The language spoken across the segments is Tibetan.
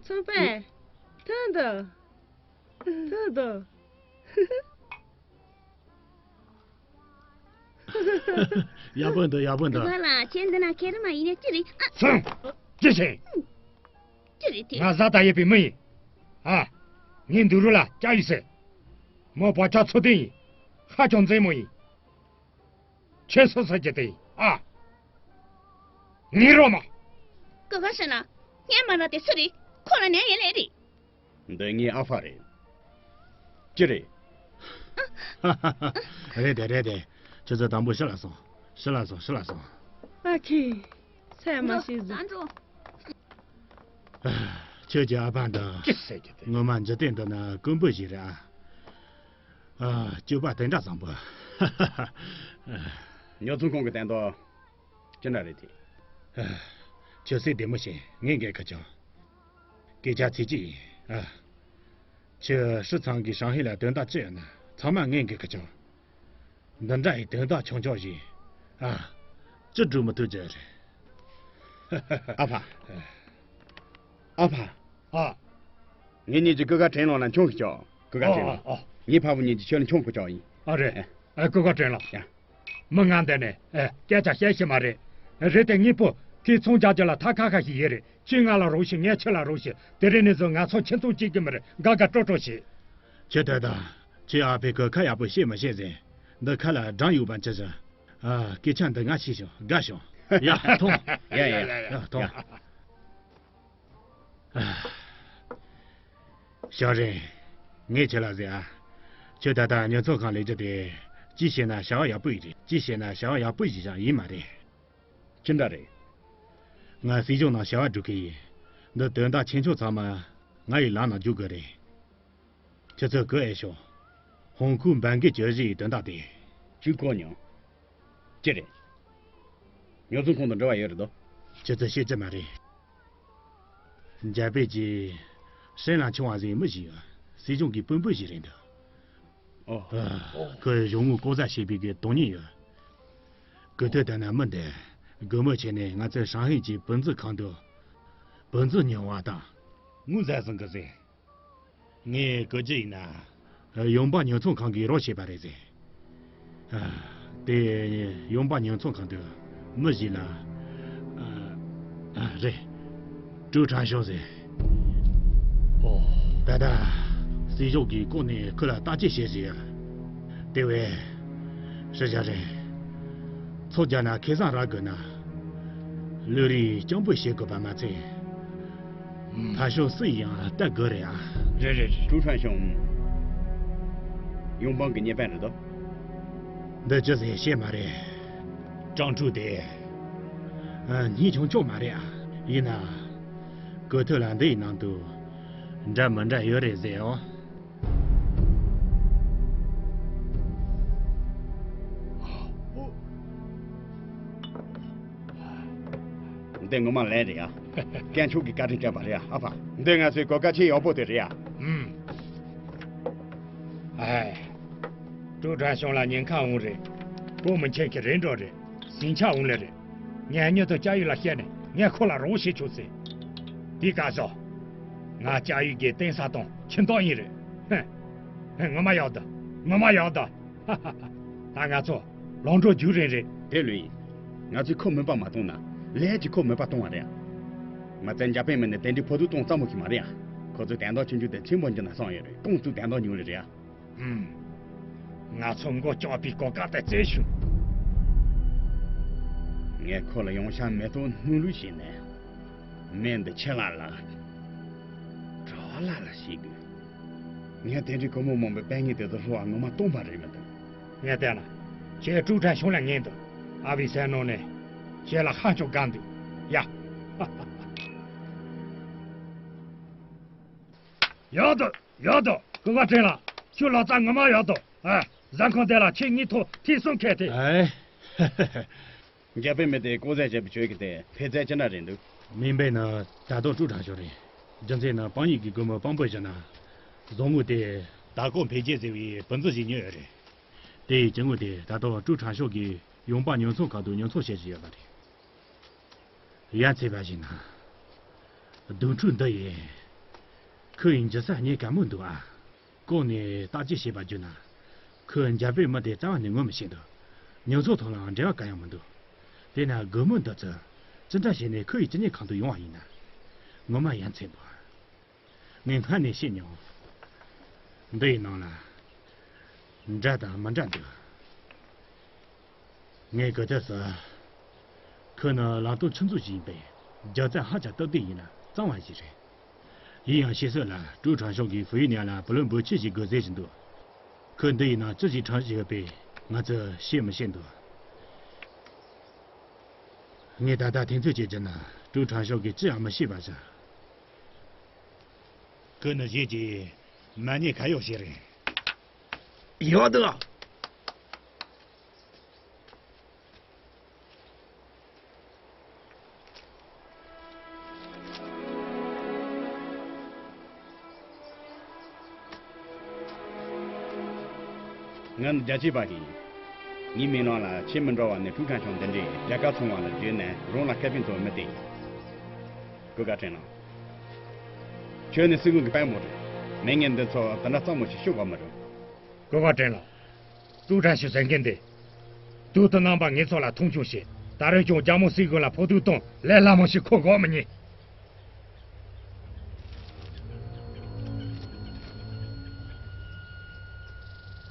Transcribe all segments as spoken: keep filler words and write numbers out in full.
ཚོང་པ། ཐོན་དང་། ཐོན་དང་། ཡག་པོ་འདུག་ཡག་པོ་འདུག་ང་ལ་ཁྱེད་འདི་ན་ཁེ་རི་མ་ཡིན་ན་ཅི་རེད། ཨ། སོང་། ཅི་བྱེད། ཅི་རེད་དེ། ང་བཟའ་ཟླ་ཡོད་པའི་མི་ཡིན། ཨ། ངའི་འདུག་རུ་ལ་ལྕགས་ཡོད་ཟེར། མོ་བག་ཆགས་ཚོ་ལྡན་ཡིན། ཧ་ཅང་མཛེས་མོ་ཡིན། ཁྱེད་སུ་ཟེར་གྱི་དེ་ཡིན་ཨ། ངའི་རོ་མ། ཀུ་ཁ་ཤ་ན། སྙན་མ་ར་དེ་སུ་རེད། ཁོ་ལ་ནད་ཡོད་ལེ་རེད། འདི་ངའི་ཨ་ཕ་རེད། ཅི་རེད། རེད་དེ་རེད་དེ། ཁྱོད་ཚོ་དང་པོ་ཕྱི་ལ་སོང་། ཕྱི་ལ་སོང་ཕྱི་ལ་སོང་། ཨ་ཁེ། ཚད་མ་ཤེས་ཟིན། ད་འགྲོ། ཁྱོད་ཀྱི་ཨ་ཕ་འདི། ཅི་ཟེར་གྱི་དེ། ངོ་མ་འཇིག་རྟེན་འདི་ན་དཀོན་པོ་ཞིག་རེད་ཨ། ཨ། སྤྱོད་པ་དེ་འདྲ་བཟང་པོ། ཉོ་ཚོང་ཁང་གི་སྟེང་དུ། ཅི་འདྲ་རེད་དེ། ཨ། ཁྱོད་སེམས་བདེ་མོ་བྱེད། ངས་འགན་འཁུར་ཆོག་སྐད་ཆ་ཚིག་གཅིག་ཡིན། ཨ། ཁྱོད་ཧྲི་ཚང་གིས་ཧྲང་ཧའེ་ལ་དོན་དག་ཅི་ཡོད་ན་ཚང་མ་ངས་འགན་འཁུར་ཆོག་འདི་འདྲ་ཡི་དོན་དག་ཆུང་ཆུང་ཞིག་ཨ། ཅི་སྒྲུབ་མི་ཐུབ་ཀྱི་རེད། ཨ་ཕ། ཨ་ཕ། ཨ། ངེད་གཉིས་ཀྱིས་སྐུ་དགའ་དྲན་ལགས་ལ་འཆང་གི་ཆོག་སྐུ་དགའ་དྲན་ལགས། ཨ། ཨ། ངའི་ཕ་བུ་གཉིས་ཀྱིས་ཁྱོད་ལ་འཆང་གི་ཆོག་ཡིན། ཨ་རེད། ཨ། སྐུ་དགའ་དྲན་ལགས། ཡ། མི་ང་འདི་ནས་ཨེ་སྐད་ཆ་བཤད་ཤེས་མ་རེད། རེད་དེ་ངའི་བུ་ཁོས་ཚོང་རྒྱག་རྒྱུ་ལ་ཐབས་ཁ་ཁ་ཞིག་ཡོད་རེད། ཁྱོས་ང་ལ་རོགས་བྱོས། ངས་ཁྱོད་ལ་རོགས་བྱེད། དེ་རིང་ནས་བཟུང་ང་ཚོ་ཁྱིམ་ཚང་གཅིག་གི་མི་རེད། དགའ་དགའ་སྤྲོ་སྤྲོ་བྱེད། ཁྱོད་ད་ལྟ་ཁྱོའི་ཨ་ཕས་གོ་ཁ་ཡག་པོ་བཤད་མི་ཤེས་ཟིན། འདི་ཁ་ལ་སྒྲ་ཡོད་པ་ཅི་ཟེར། ཨ། སྐད་ཆ་འདི་ང་ཤེས་བྱུང་། དགའ་བྱུང་། ཡ་ཐོངས། ཡ་ཡ་ཡ། ཡ་ཐོངས། ཡ། ཞའོ་རེན། ངས་ཁྱེད་ལ་ཟེར་ཨ། ཁྱོད་ད་ལྟ་ཉོ་ཚོང་ཁང་ལས་རྒྱུ་དེ། གཅིག་བྱས་ན་བྱ་བ་ཡག་པོ་ཞིག་རེད། གཅིག་བྱས་ན་བྱ་བ་ཡག་པོ་ཞིག་ཀྱང་ཡིན་མ་རེད། ཅི་འདྲ་རེད། ང་སྲིད་གཞུང་ནང་བྱ་བ་སྒྲུབ་ཀྱི་ཡིན། འདི་དོན་དག་ཆེ་ཆུང་ཚང་མ་ང་ཡི་ལག་ནང་འཇུག་དགོས་རེད། ཁྱེད་ཚོས་གོ་ཨེ་ཤོག་ཧོང་ཀོང་འབར་འགྱུར་གྱི་གཞི་ཡི་དོན་དག་དེ། ཅིག་གོ་མྱོང་། ཅི་རེད། ཉོ་ཚོང་ཁང་དང་འབྲེལ་བ་ཡོད་རེད་དོ། ཁྱེད་ཚོས་ཤེས་ཀྱི་མ་རེད། འཇར་པན་གྱིས་ཧྲེན་ལ་ཆུང་བ་ཟེར་མི་ཞིག་ཡོད། སྲིད་གཞུང་གི་དཔོན་པོ་ཞིག་རེད་འདུག་ཨོ། ཨ། ཁོས་གཞུང་དངུལ་ལྐོག་ཟ་བྱས་པའི་གི་དོན་སྙིང་ཡོད། གོ་ཐོས་ལྟར་ན་མི་འདི་དགོང་མོ་བྱས་ནས་ང་ཚོའི་ཧྲང་ཧའེ་གྱི་བུ་འཛིན་ཁང་དུ་བུ་འཛིན་ཉོ་བ་དང་དངུལ་ཟ་བཟུང་གི་ཟེར། ངས་གོ་རྒྱུ་ཡིན་ན། ཡོང་འབབ་ཉོ་ཚོང་ཁང་གིས་རོགས་བྱས་པ་རེད་ཟེར། ཨ། དེ་ཡོང་འབབ་ཉོ་ཚོང་ཁང་དུ་མི་ཞིག་ལ། ཨ། ཨ། རེད། ཀྲུའུ་ཁྲང་ཤོ་ཟེར། ཨོ། ད་ལྟ་སྲིད་གཞུང་གིས་བསྐོས་ནས་ཁོ་ལ་བརྟག་དཔྱད་བྱེད་བཞིན་ཡོད། དེ་བས། ཧྲི་ཞ་རེན། ཚོང་རྒྱག་ན་ཁེ་བཟང་རག་དགོས་ན། ལུས་རིགས་སྐྱོང་པོ་བྱེད་དགོས་པ་མ་ཚད། ཨུམ། ཕ་ཤོ་སུ་ཡིས་ཡང་ལྟ་དགོས་རེད་ཨ། རེད་རེད་རེད། ཀྲུའུ་ཁྲང་ཤོ། ཡོང་འབབ་གི་གཉེར་པ་རེད་དོ། འདི་ཅི་ཟེར་ཤེས་མ་རེད། ཀྲང་ཀྲུའུ་དེ། ཨ། སྙིང་ཆུང་ཆུང་མ་རེད་ཨ། ཡིན་ན། གོ་ཐོས་ལ་འདི་ཡི་ནང་དུ། འདྲ་མི་འདྲ་ཡོད་རེད་ཟེར་ཨོ། འདི་ངོ་མ་ལན་རེད་ཡ། དཀོན་མཆོག་གིས་བཀའ་དྲིན་སྐྱོན་པ་རེད་ཡ། ཨ་ཕ། འདི་ང་ཚོའི་གོ་སྐབས་ཆེས་ཡག་པོ་དེ་རེད་ཡ། ཨུམ། ཨེ། ཀྲུའུ་ཁྲང་ཤོ་ལ་ཉེན་ཁ་འོང་རེད། བོད་མི་ཁྱེད་ཀྱི་རེད་འགྲོ་རེད། ཟིང་ཆ་འོང་ལེ་རེད། ངས་མྱུར་དུ་ལྕགས་ཡོས་ལ་བཤད་ནས་ངས་ཁོ་ལ་རོགས་བྱེད་ཆོག་ཟེར། དེ་ག་ཟོ། ང་ལྕགས་ཡོས་ཀྱི་རྟེན་ས་དང་ཁྱིམ་ཐོག་ཡིན་རེད། ཧེ། ཧེ། ངོ་མ་ཡག་འདུག་ངོ་མ་ཡག་འདུག་ད་ང་ཚོ་ལམ་འགྲོ་རྒྱུག་རན་རེད། དེ་ལོས་ཡིན། ང་ཚོས་ཁོ་མིན་པ་མ་གཏོང་ན། ལས་ཀྱིས་ཁོ་མིན་པ་གཏོང་བ་རེད། མ་ཚད་འཇར་པན་མི་ནི་དེ་འདྲའི་ཕོ་ཐུག་གཏོང་སླ་མོ་ཞིག་མ་རེད་ཡ། ཁོ་ཚོས་དོན་དག་ཆུང་ཆུང་དེ་ཆེན་པོ་འགྱུར་ན་བསམ་ཡོད་རེད། རྐང་བཙུགས་དོན་དག་ཉུང་ལེ་རེད་ཡ། ཧུམ། ང་ཚོ་མགོ་བཅག་པའི་གོ་སྐབས་དེ་བཙལ་བྱུང་། ངས་ཁོ་ལ་ཡོང་ཤག་མེ་ཏོག་སྣུམ་རུལ་བྱས་ནས། སྨན་འདི་ཁྱི་ལ་ལ། གྲོགས་ལ་ལ་བྱེད་དགོས། ངས་དེ་འདྲའི་སྒོར་མོ་མང་པོའི་དཔེ་ངན་དེ་ཚོ་བསླུ་བ་ངོ་མ་སྟོང་པ་རེད་མི་འདུག་ངས་བལྟས་ན། ཁྱེད་ཀྲུའུ་ཁྲན་ཤོང་ལ་ངན་འདུག་ཨ་བི་སའི་ནང་ནས་ཁྱེད་ལ་ཧ་ཅང་དགའ་འདུག་ཡ། ཡག་འདུག་ཡག་འདུག་སྐུ་ངོ་ཁྲེན་ལགས། ཁྱོད་ལག་རྩལ་ངོ་མ་ཡག་འདུག་ཨ། ཟ་ཁང་དེ་ལ་ཁྱེད་ངའི་ཐོག་ཐེངས་གསུམ་ཁེལ་ཏེ། ཨེ། འཇར་པན་མི་དེ་ལྐོག་ཟ་བྱས་པའི་ཆོས་ཀྱི་དེ་ཕན་ཚུན་ཅི་འདྲ་རེད་འདུག་མིང་པའི་ནི་ད་དུང་ཀྲུའུ་ཁྲང་ཤོ་རེད། རྒྱུ་མཚན་ནི་པང་ཡིག་གི་སྒོར་མོ་དཔང་པོ་བྱས་ན། བཟང་ངོ་དེ་ད་ཀོ་འཕེལ་རྒྱས་ཟེར་བའི་བུ་འཛིན་ཞིག་ཉོས་ཡོད་རེད། དེ་ཡི་ཅི་ངོ་དེ་ད་དུང་ཀྲུའུ་ཁྲང་ཤོ་གིས་ཡོང་འབབ་ཉོ་ཚོང་ཁང་དུ་ཉོ་ཚོང་བྱེད་བཞིན་ཡོད་པ་རེད། ཡ་མཚན་པ་ཞིག་ན། སྡོང་ཕྲུག་འདི་ཡིས་ཁོ་ཡི་འཇུ་ས་རྙེད་དཀའ་མོ་འདུག་ཨ། གོང་ནས་བརྟག་དཔྱད་བྱས་པ་བརྒྱུད་ན། ཁོས་འཇར་པན་མི་དེ་རྩ་བ་ནས་ངོ་མི་ཤེས་འདུག། མྱོང་ཚོར་ཐོག་ལའང་འབྲེལ་བ་གང་ཡང་མི་འདུག། དེས་ན་སྒོར་མོ་འདི་ཚོ་ཅི་འདྲ་བྱས་ནས་ཁོ་ཡི་སྤྱི་གཉེར་ཁང་དུ་ཡོང་བ་ཡིན་ན། ངོ་མ་ཡ་མཚན་པོ། ངས་སྔར་ནས་བཤད་མྱོང་། འདི་ཡི་ནང་ལ་འདྲ་དང་མི་འདྲ་འདུག། ངས་གོ་ཐོས་སུ། ཁོ་ནི་ལམ་སྟོན་ཆུ་མཛོད་ཅིག་ཡིན་པས། རྒྱུ་རྩལ་ཧ་ཅང་སྟབས་བདེ་ཡིན་ལ་གཙང་བ་ཞིག་རེད། ཡིན་ཡང་ཕྱིས་སུ་ལ་ཀྲུའུ་ཁྲང་ཞང་གིས་ཧྥུ་ཡུས་ནན་ལ་བུ་ལོན་འབོར་ཆེ་ཞིག་དགོས་ཟེར་བཞིན་འདུག། ཁོས་འདི་ཡི་ནང་ཅི་ཞིག་དྲངས་བཞག་ཡོད་པས་ང་ཚོས་ཤེས་མི་ཤེས་འདུག། ངས་ད་ལྟ་ཐེ་ཚོམ་བྱེད་རྒྱུ་ན་ཀྲུའུ་ཁྲང་ཞང་གིས་ཅི་ཡང་མི་ཤེས་པ་བྱ། ཁོ་ནི་གཞས་ཀྱི་མ་ཉེས་ཁ་གཡོག་ཞིག་རེད། ཡོད་དོ། ང་ནི་རྒྱ་ཆེ་བ་ཞིག་ཡིན། ངའི་མིག་ནང་ལ་ཆེས་མི་འདྲ་བ་ནི་ཀྲུའུ་ཁྲང་ཞང་འདི་འདྲའི་རྒྱལ་ཁ་ཚང་བ་ལ་བརྗོད་ནས་རང་ལ་ཁེ་ཕན་ཐོགས་མི་དེ་ཡིན། གུས་པ་དྲིན་ལ། ཁྱོད་ནི་སྲིད་གཞུང་གི་དཔོན་མོ་རེད། མི་ངན་འདི་ཚོ་དེ་འདྲ་གཙང་མོ་ཞིག་ཤོད་དགོས་མི་རུང་། གུས་པ་དྲིན་ལ། ཀྲུའུ་ཁྲང་ཞང་ཟེར་མཁན་དེ། དུས་དང་རྣམ་པ་ངེད་ཚོ་ལ་མཐོང་ཆུང་བྱེད། ད་རུང་ཀྱང་རྒྱ་མོ་སྲིད་གཞུང་ལ་ཕོག་ཐུག་གཏོང་ལས་སླ་མོ་ཞིག་ཁོ་དགོས་མི་ཉན།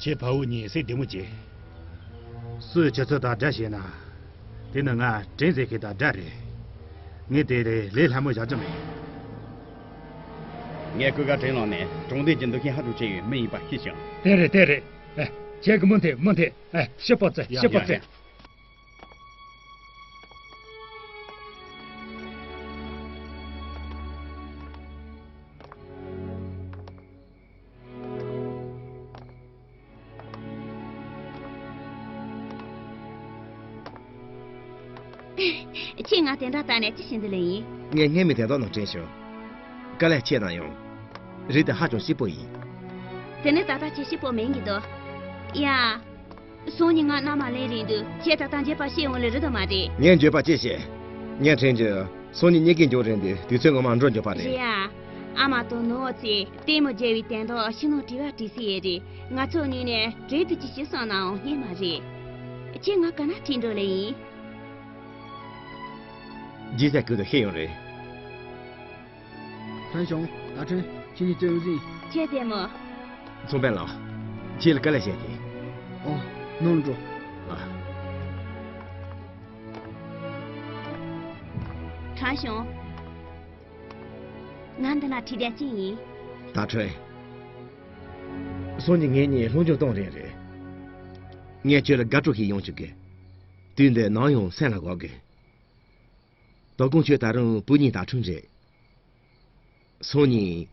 ཁྱེད་ཕ་བུ་གཉིས་སེམས་བདེ་མོ་བྱེད། སུས་ཁྱེད་ཚོ་དང་དགྲ་བྱས་ན། དེ་ནི་ང་དྲིན་ཟེར་མཁན་དང་དགྲ་རེད། ངས་དེ་ལས་ལས་སླ་མོ་བཞག་རྒྱུ་མེད། ངས་གུས་པ་དྲིན་ལ་ནས་དྲང་བདེན་གྱི་འདུ་ཤེས་ཧ་ཅང་ཆེ་བའི་མི་ཡིན་པ་ཤེས་ཤིང་། དེ་རེད་དེ་རེད། ཨེ། ཁྱེད་ཀྱིས་མུ་མཐུད་མུ་མཐུད། ཨེ། ཤི་པོ་ཙེ། ཡ་ཤི་པོ་ཡ་ཙེ། ཡ། ཁྱེད་ང་དེ་འདྲ་བལྟས་ནས་ཅི་བྱེད་འདི་ལས་ཡིན། ངས་སྔས་མའི་དོན་དག་ནང་དྲན་བྱུང་། དཀའ་ལས་ཆེ་ན་ཡང་། རིགས་དེ་ཧ་ཅང་སྐྱིད་པོ་ཡིན། དེ་ནི་ད་ལྟ་ཁྱེད་སྐྱིད་པོ་མེད་ཀྱི་འདུག། ཡ། སང་ཉིན་ང་མནའ་མ་ལེན་རན་དུས་ཁྱེད་ད་ལྟ་འགྱོད་པ་བྱེད་འོང་ལེ་རེད་དོ་མ་རེད། ངས་འགྱོད་པ་ཅི་བྱེད། ངས་དྲན་རྒྱུ། སང་ཉིན་གཉིས་ཀས་འགྱོ་རན་དུས་དུས་ཚོད་ངོ་མ་འགྲོ་འགྱོད་པ་རེད། རེད་ཡ། ཨ་མ་དང་ནུ་བོ་ཚོས་ལྟད་མོ་མཇལ་བའི་དོན་དག་ཕྱི་ནང་དྲི་བ་དྲིས་སྲིད་ཡས་རེད། ང་ཚོ་གཉིས་ནས་གྲོས་བསྡུར་ཅིག་ཞུ་བསམ་ནའང་རྙེད་མ་རེད། ཁྱེད་ང་ག་ན་ཁྲིད་འགྲོ་ལེ་ཡིན། རྗེས་ཟླ་གུ་དུ་ཤེས་ཡོང་རེད། ཁྲང་ཞང་། ད་ཁྲོན། ཁྱེད་གཉིས་བཙོན་འཛིན། ཁྱེད་བདེ་མོ། ཚོང་དཔོན་ལགས། ཁྱེད་ལ་དཀའ་ལས་བྱེད་ཀྱི། ཨོ། ནང་འགྲོ། ཨ། ཁྲང་ཞང་། ང་འདི་ན་ཁྲིད་བསྡད་ཀྱི་ཡིན། ད་ཁྲོན། སང་ཉིན་ངེད་གཉིས་ལྷུང་འཇོག་གཏོང་རན་རེད། ངས་ཁྱོད་ལ་དགའ་སྤྲོ་ཞིག་ཡོང་བཅུག་གི། དུས་འདི་ནམ་ཡང་སེམས་ལ་འགོག་གི། དོ་དགོང་ཁྱོད་ད་རུང་བུ་གཉིས་དང་ཁྲུང་རེད། སང་ཉིན།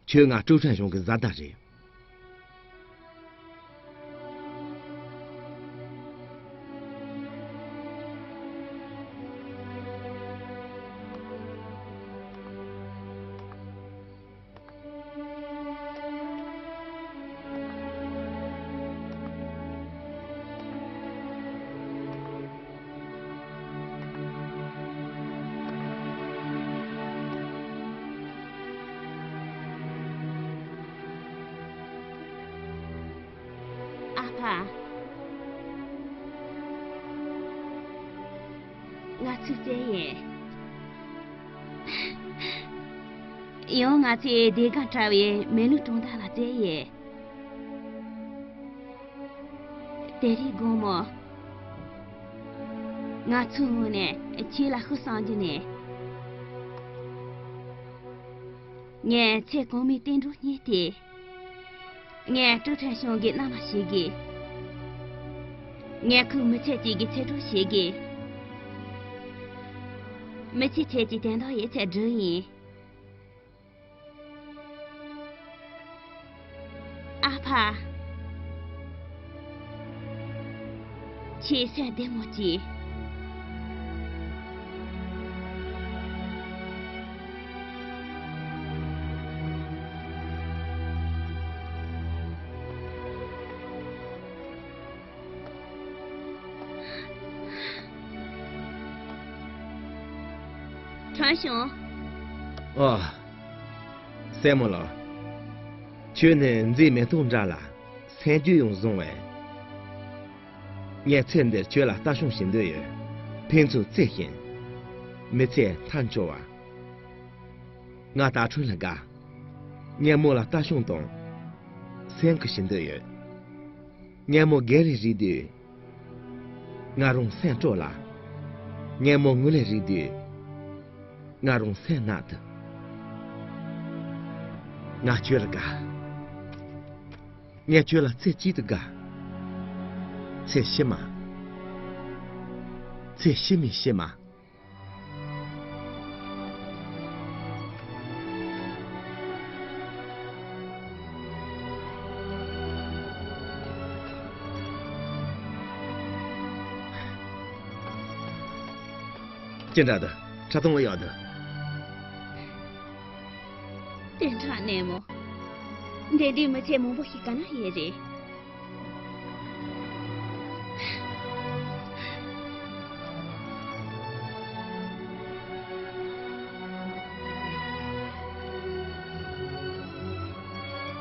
ཁྱོད་ང་ཀྲུའུ་ཁྲན་གཞུང་གི་བཟའ་ཟླ་རེད། ཨ་ཕ། ང་ཚོས་བཙལ་ཡས། ཡང་ང་ཚོས་བདེ་དགའ་བྲལ་བའི་མི་ལུས་གྲོང་རྡལ་ལ་བཙལ་ཡས། དེ་རིང་དགོང་མོ། ང་ཚོའི་ངོས་ནས་ཁྱེད་ལ་ཤུགས་བསམ་རྒྱུ་ནི། ངས་ཚེ་གང་མིའི་བསྟུན་གྲོགས་རྙེད་དེ། ངས་ཀྲུའུ་ཁྲན་ཞང་གི་མནའ་མ་བྱེད་དགོས། ངས་ཁོའི་མི་ཚེ་གཅིག་གི་ཚེ་སྲོག་བྱེད་དགོས། མི་ཚེ་ཆེད་ཀྱི་དོན་དག་ཡོད་ཚད་བསྒྲུབས་ཡིན། ཨ་ཕ། ཁྱེད་སེམས་བདེ་མོ་བྱོས། ཁྲང་ཞུང་། ཨོ། སྲས་མོ་ལགས། ཁྱོད་ནི་མཛེས་མེ་ཏོག་འདྲ་ལ་སེམས་རྒྱུད་ཡང་བཟང་བས། ངས་ཚེ་འདིར་ཁྱོད་ལ་ལྟ་སྐྱོང་བྱེད་འདོད་ཡོད། ཕན་ཚུན་བརྩེ་ཞིང་། མི་ཚེ་མཐའ་འཁྱོལ་བ། ང་ད་ཁྲུན་ལ་དགའ། ངས་མོ་ལ་ལྟ་སྐྱོང་དང་། སེམས་ཁུར་བྱེད་འདོད་ཡོད། ངས་མོ་སྒེར་རེ་རིག་དུས། ང་རང་སེམས་སྤྲོ་ལ། ངས་མོ་ངོས་ལ་རིག་དུས། ང་རང་སེམས་ནག་ཏུ། ང་ཁྱོད་ལ་དགའ། ངས་ཁྱོད་ལ་ཚེ་གཅིག་ཏུ་དགའ། ཚེ་ཕྱི་མ། ཚེ་ཕྱི་མའི་ཕྱི་མ། ཅི་འདྲ་འདུག་ཁྲ་ཐུང་ཡག་འདུག་དེ་འདྲ་ནས་མོ། འདི་འདྲའི་མི་ཚེ་མང་པོ་ཞིག་ག་ན་ཡོད་རེད།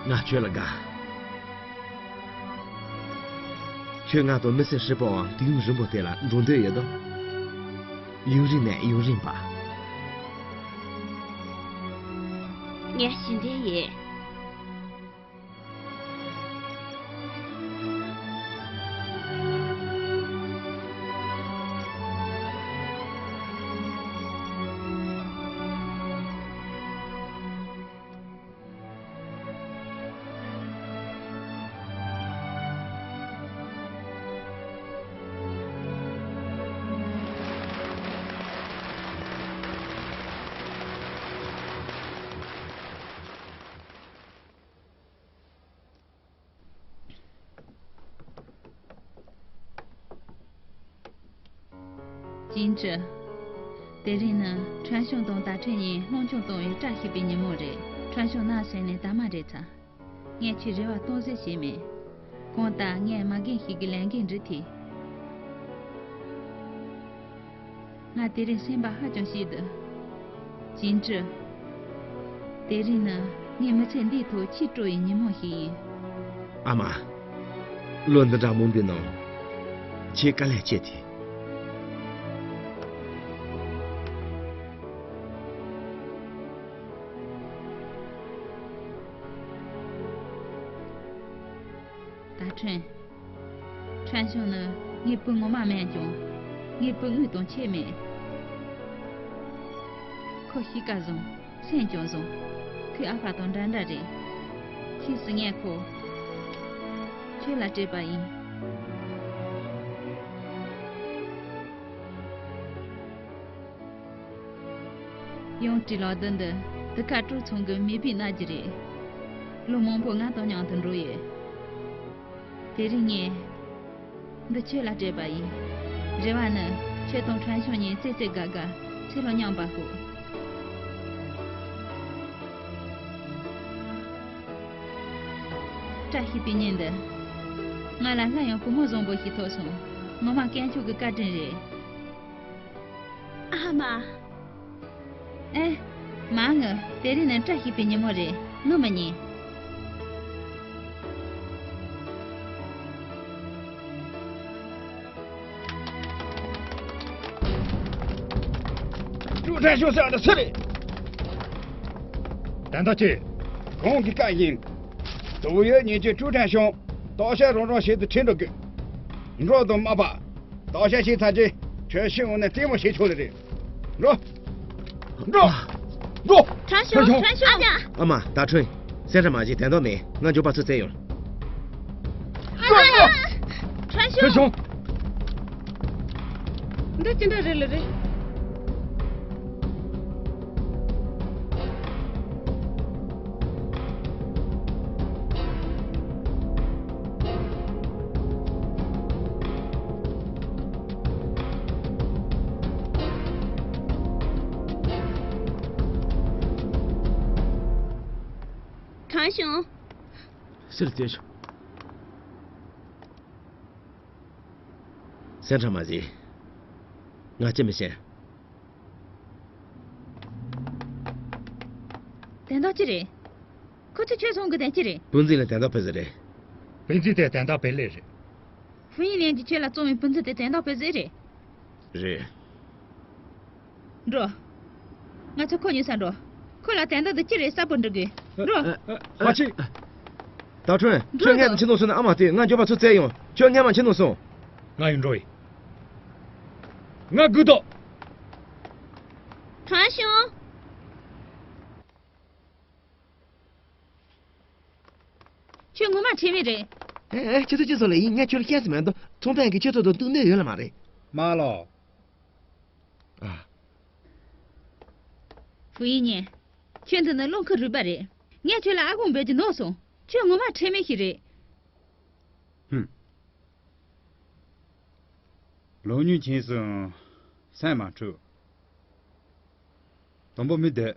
ང་ཁྱོད་ལ་དགའ། ཁྱོད་ང་དང་མི་ཚེ་ཧྲིལ་པོའང་དུས་ཡུན་རིང་པོ་དེ་ལ་འགྲོ་འདོད་ཡོད་དམ། ཡུན་རིང་ནས་ཡུན་རིང་བ། ངས་ཞི་འདྲེ་ཡིན། ཅིན་ཀྲི། དེ་རིང་ནི་ཁྲན་ཤོང་དང་ད་ཁྲེན་གཉིས་སློབ་སྦྱོང་གཏོང་བའི་བཀྲ་ཤིས་པའི་ཉིན་མོ་རེད། ཁྲན་ཤོང་ན་ཟེར་ནས་ད་མ་རེད་ཚ། ངས་ཁྱོད་རེ་བ་སྟོང་ཟད་བྱས་མེད། གང་ལྟར་ངས་མ་རྒན་ཞིག་གི་ལས་འགན་འགྲུབ་ཐུབ། ང་དེ་རིང་སེམས་པ་ཧ་ཅང་སྐྱིད་འདུག་ཅིན་ཀྲི། དེ་རིང་ནི་ངའི་མི་ཚེ་འདིའི་ཐོག་ཆེས་སྤྲོ་བའི་ཉིན་མོ་ཞིག་ཡིན། ཨ་མ། ལོ་འདི་འདྲ་མང་པོའི་ནང་ཁྱེད་དཀའ་ལས་སྤྱད་ཐུབ། ད་ཁྲེན། ཁྲན་ཤོང་ནི་ངའི་བུ་ངོ་མ་མིན་ཀྱང་། ངའི་བུ་དངོས་དང་ཁྱད་མེད། ཁོ་གཤིས་ཀ་བཟང་། སེམས་ཀྱང་བཟང་། ཁོའི་ཨ་ཕ་དང་འདྲ་འདྲ་རེད། ཁྱེད་སུ་ངས་ཁོ་ཁྱོད་ལ་སྤྲད་པ་ཡིན། ཡང་ཀྲི་ལགས། འདི་འདི་དུ་ཁ་ཀྲོ་ཚང་གི་མེ་བི་ན་གྱི་རེད། ལོ་མང་པོ་ང་དང་མཉམ་དུ་འགྲོགས་ཡོད། དེ་རིང་ངས་འདི་ཁྱོད་ལ་སྤྲད་པ་ཡིན། རེ་བ་ནི་ཁྱོད་དང་ཁྲན་ཤོང་གཉིས་རྩེ་རྩེ་དགའ་དགའ་ཚེ་ལོ་མཉམ་པ་ཤོག་བཀྲ་ཤིས་པའི་ཉིན་འདི། ང་ལ་སླར་ཡང་བུ་མོ་བཟང་པོ་ཞིག་ཐོབ་སོང་། ངོ་མ་དཀོན་མཆོག་གི་བཀའ་དྲིན་རེད། ཨ་མ། ཨེ། མ་ངུ། དེ་རིང་ནི་བཀྲ་ཤིས་པའི་ཉིན་མོ་རེད། ངུ་མི་ཉན། ཀྲུའུ་ཁྲན་ཤོང་ཟེར་བ་འདི་སུ་རེད། དན་ད་ཅི། གོང་གི་བཀའ་བཞིན། ཏོག་ཡོད་ཉིན་གྱི་ཀྲུའུ་ཁྲན་ཤོང་སྟོག་ཤར་རོང་རོང་ཞིག་ཏུ་ཁྲིད་འགྲོ་དགོས། འགྲོ་དང་མ་པ། སྟོག་ཤར་ཞིག་ཚར་རྗེས་ཁྲོད་ཤིང་འོག་ནས་ལྟད་མོ་བྱེད་ཆོག་ལེ་རེད། འགྲོ། འགྲོ། འགྲོ། ཁྲང་ཤོང་། ཁྲང་ཤོང་། ཁྲང་ཤོང་། ཨ་ཅག་ཨ་མ། ད་ཁྲུན། སེམས་ཁྲལ་མ་བྱེད། དོན་དག་མེད། ང་མགྱོགས་པ་ཚུར་བཙལ་ཡོང་། ཨ་ཅག་ཁྲང་ཤོང་། ཁྲང་ཤོང་། འདི་ཅི་འདྲ་རེད་ལེ་རེད། ཁྲང་ཤོང་། ཕྱིར་བཙལ་ཤོག་སེམས་ཁྲལ་མ་བྱེད། ང་ཅི་མི་ཤེས། དོན་དག་ཅི་རེད། ཁོ་ཚོས་ཁྱོད་བཙོང་གི་དོན་ཅི་རེད། བུ་འཛིན་ལ་དོན་དག་ཕེ་ཟེར་རེད། བུ་འཛིན་དེ་དོན་དག་ཕེ་ལེ་རེད། ཧྥུ་ཡིན་ལན་གྱིས་ཁྱོད་ལ་བཙོང་བའི་བུ་འཛིན་དེ་དོན་དག་ཕེ་ཟེར་རེད། རེད། འགྲོ། ང་ཚོ་ཁོ་ཉོ་ས་འགྲོ། ཁོ་ལ་དོན་དག་འདི་ཅི་རེད་གསལ་པོ་འདྲི་དགོས། འགྲོ། ཨ་ཅི། ད་ཁྲོན་ཁྲོན་ངས་ཕྱི་ནང་སོང་ན་ཨ་མ་དེ་ང་འགྱོད་པ་ཚོ་བཙལ་ཡོང་། ཁྱོད་སྔན་མ་ཕྱི་ནང་སོང་། ང་ཡང་འགྲོ་ཡིན། ང་སྒུག་དོ། ཁྲང་ཤོང་། ཁྱོད་ངོ་མ་ཁྲེལ་མེད་རེད། ཨེ་ཨེ་ཁྱོད་ཚོ་ཅི་ཟེར་ལེ་ཡིན། ངས་ཁྱོད་ལ་བཤད་ས་མེད་དོ། ཚོང་པས་ཀྱིས་ཁྱོད་ཚོ་དང་གཏུག་འདོད་ཡོད་ལ་མ་རེད། མ་ལོ། ཨ། ཧྥུ་ཡིན་ཉན། ཁྱོད་འདི་ནི་རླུང་ཁུ་རུས་པ་རེད། ངས་ཁྱོད་ལ་ཨ་ཁུང་འབོད་ཀྱི་ནོར་སོང་། ཁྱོད་ངོ་མ་ཁྲེལ་མེད་ཞིག་རེད། ཧུམ། ལོ་ཉུང་ཁྱེད་སུ་སེམས་མ་འཁྲུག་དུམ་བུ་མི་བསྡད།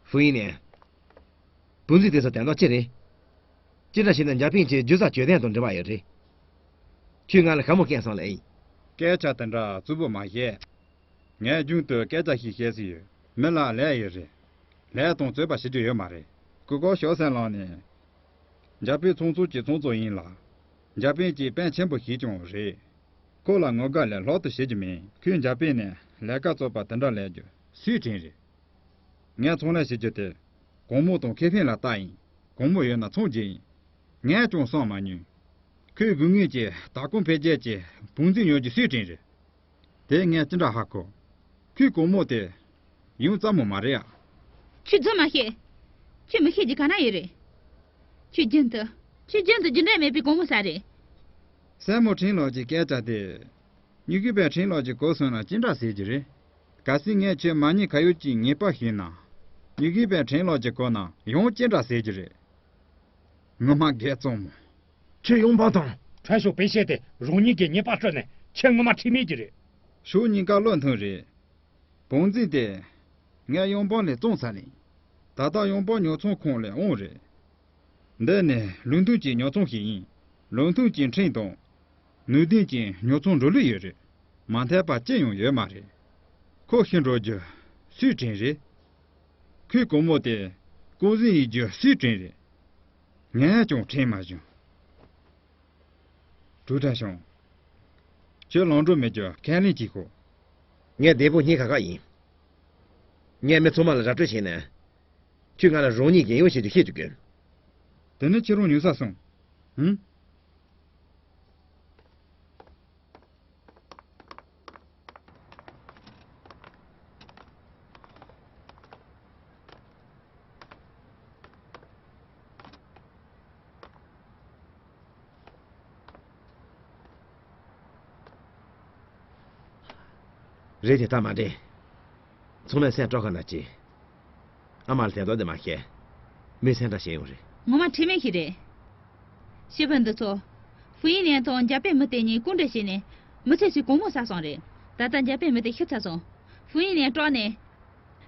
ཧྥུ་ཡིན་ནས། བུ་འཛིན་དེ་ཚོ་དོན་དག་ཅི་རེད། ཅི་འདྲ་ཞིག་ན་འཇར་པན་གྱི་རྒྱུ་ཟ་གྱོད་དོན་དང་འབྲེལ་བ་ཡོད་རེད། ཁྱོས་ང་ལ་ཤ་མོ་སྐད་སང་ལ་ཨེ་ཡིན། སྐད་ཆ་དེ་འདྲ་རྩུབ་པོ་མ་བཤད། ངས་རྒྱུན་དུ་སྐད་ཆ་ཞིག་བཤད་སྲིད་ཡོད། མི་ལ་ལས་ཡོད་རེད། ལས་དང་རྩོད་པ་བྱེད་རྒྱུ་ཡོད་མ་རེད། སྐུ་ཁོ་ཞོ་སེང་ལང་ནས། འཇར་པན་ཚོང་ཚོགས་ཀྱི་ཚོང་གཙོ་ཡིན་ལ། འཇར་པན་གྱི་དཔོན་ཆེན་པོ་ཞིག་ཀྱང་རེད། ཁོ་ལ་ངོ་དགའ་ལས་ལྷག་ཏུ་བྱེད་རྒྱུ་མེད། ཁོས་འཇར་པན་ནས་ལས་ཀ་བཙོག་པ་དེ་འདྲ་ལས་རྒྱུ་སུས་དྲན་རེད། ངས་ཚོང་ལས་བྱེད་རྒྱུ་དེ། གོང་མོ་དང་ཁེ་ཕན་ལ་བལྟ་ཡིན། གོང་མོ་ཡོད་ན་ཚོང་རྒྱུ་ཡིན། ངས་ཀྱང་བསམ་མ་མྱོང་། ཁོས་དགོས་ངེས་ཀྱི་ལྟ་སྐོར་འཕེལ་རྒྱས་ཀྱི་བུ་འཛིན་ཡོད་རྒྱུ་སུས་དྲན་རེད། དེ་ངས་ཅི་འདྲ་ཧ་གོ། ཁོས་གོང་མོ་དེ་ཡང་བཙའ་མོ་མ་རེད་ཨ། ཁྱོད་རྫུན་མ་བཤད། ཁྱོད་མི་ཤེས་རྒྱུ་ག་ན་ཡོད་རེད། ཁྱོད་རྒྱུན་དུ། ཁྱོད་རྒྱུན་དུ་རྒྱུ་འབྲས་མེད་པའི་གོང་མོ་ཟ་རེད། སྲས་མོ་ཁྲིན་ལགས་ཀྱི་སྐད་ཆ་དེ། ཉི་གུ་པའི་ཁྲིན་ལགས་ཀྱི་གོ་སོང་ན་ཅི་འདྲ་ཟེར་གྱི་རེད། གལ་སྲིད་ངས་ཁྱོད་མ་ཉེས་ཁ་ཡོད་ཀྱི་ཉེས་པ་ཞུས་ན། ཉི་གུ་པའི་ཁྲིན་ལགས་ཀྱི་གོ་ན་ཡང་ཅི་འདྲ་ཟེར་གྱི་རེད། ངོ་མ་རྒས་བཙོང་མོ། ཁྱོད་ཡོང་འབངས་དང་། ཁྲན་ཤོ་པེ་ཤེ་དེ་རང་ཉིད་ཀྱི་ཉེས་པ་སྤྲོད་ནས་ཁྱེད་ངོ་མ་ཁྲིམས་མེད་ཀྱི་རེད། ཕྱོགས་གཉིས་ཀ་བློ་མཐུན་རེད། བང་འཛིན་དེ། ངས་ཡོང་འབངས་ལས་བཙོང་ཚར་ལེ། ད་ལྟ་ཡོང་འབངས་ཉོ་ཚོང་ཁང་ལས་འོང་རེད། འདི་ནི་ལུང་སྟོན་གྱི་ཉོ་ཚོང་ཞིག་ཡིན། ལུང་སྟོན་གྱི་ཁྲིམས་དང་། ནུས་ལྡན་གྱི་ཉོ་ཚོང་འགྲོ་ལུགས་ཡོད་རེད། མ་མཐུན་པ་ཅི་ཡང་ཡོད་མ་རེད། ཁོ་ཤི་འགྲོ་རྒྱུ་སུས་དྲན་རེད། ཁོའི་གོང་མོ་དེ་སྐུ་གཟུགས་ཡིན་རྒྱུ་སུས་དྲན་རེད། ངས་ཀྱང་དྲན་མ་བྱུང་། ཀྲུའུ་ཁྲན་ཤང་། ཁྱོད་ལམ་འགྲོ་མེད་རྒྱུ་ཁས་ལེན་གྱིས་ཤོག་ངས་བདེ་པོ་སྙིང་ཁ་ཁ་ཡིན། ངས་མི་ཚང་མ་ལ་ར་སྤྲོད་བྱས་ནས། ཁྱོད་ང་ལ་རང་ཉིད་རྒྱལ་ཡོང་བྱེད་རྒྱུ་བཤད་རྒྱུ་དགོས། དེ་ནི་ཁྱེད་རང་ཉུང་ས་སོང་། ཧུམ། རེད་དེ་ད་མ་འདྲེ། ཚང་མས་སེམས་སྐྲག་ག་ན་ཅི། ཨ་མ་ལ་དེ་དོག་དེ་མ་བཤད། མི་སེམས་ཁྲལ་བྱེད་ཡོང་རེད། ངོ་མ་ཁྲེལ་མེད་ཞིག་རེད། ཤི་བོ་འདི་ཚོ། ཧྥུ་ཡིན་ལན་དང་འཇར་པན་མི་དེ་གཉིས་སྐུ་འདྲ་བྱས་ནས་མི་ཚེ་ཞིག་གོང་མོ་ཟ་སོང་རེད། ད་ལྟ་འཇར་པན་མི་དེ་ཤི་ཚར་སོང་། ཧྥུ་ཡིན་ལན་སྐྲག་ནས།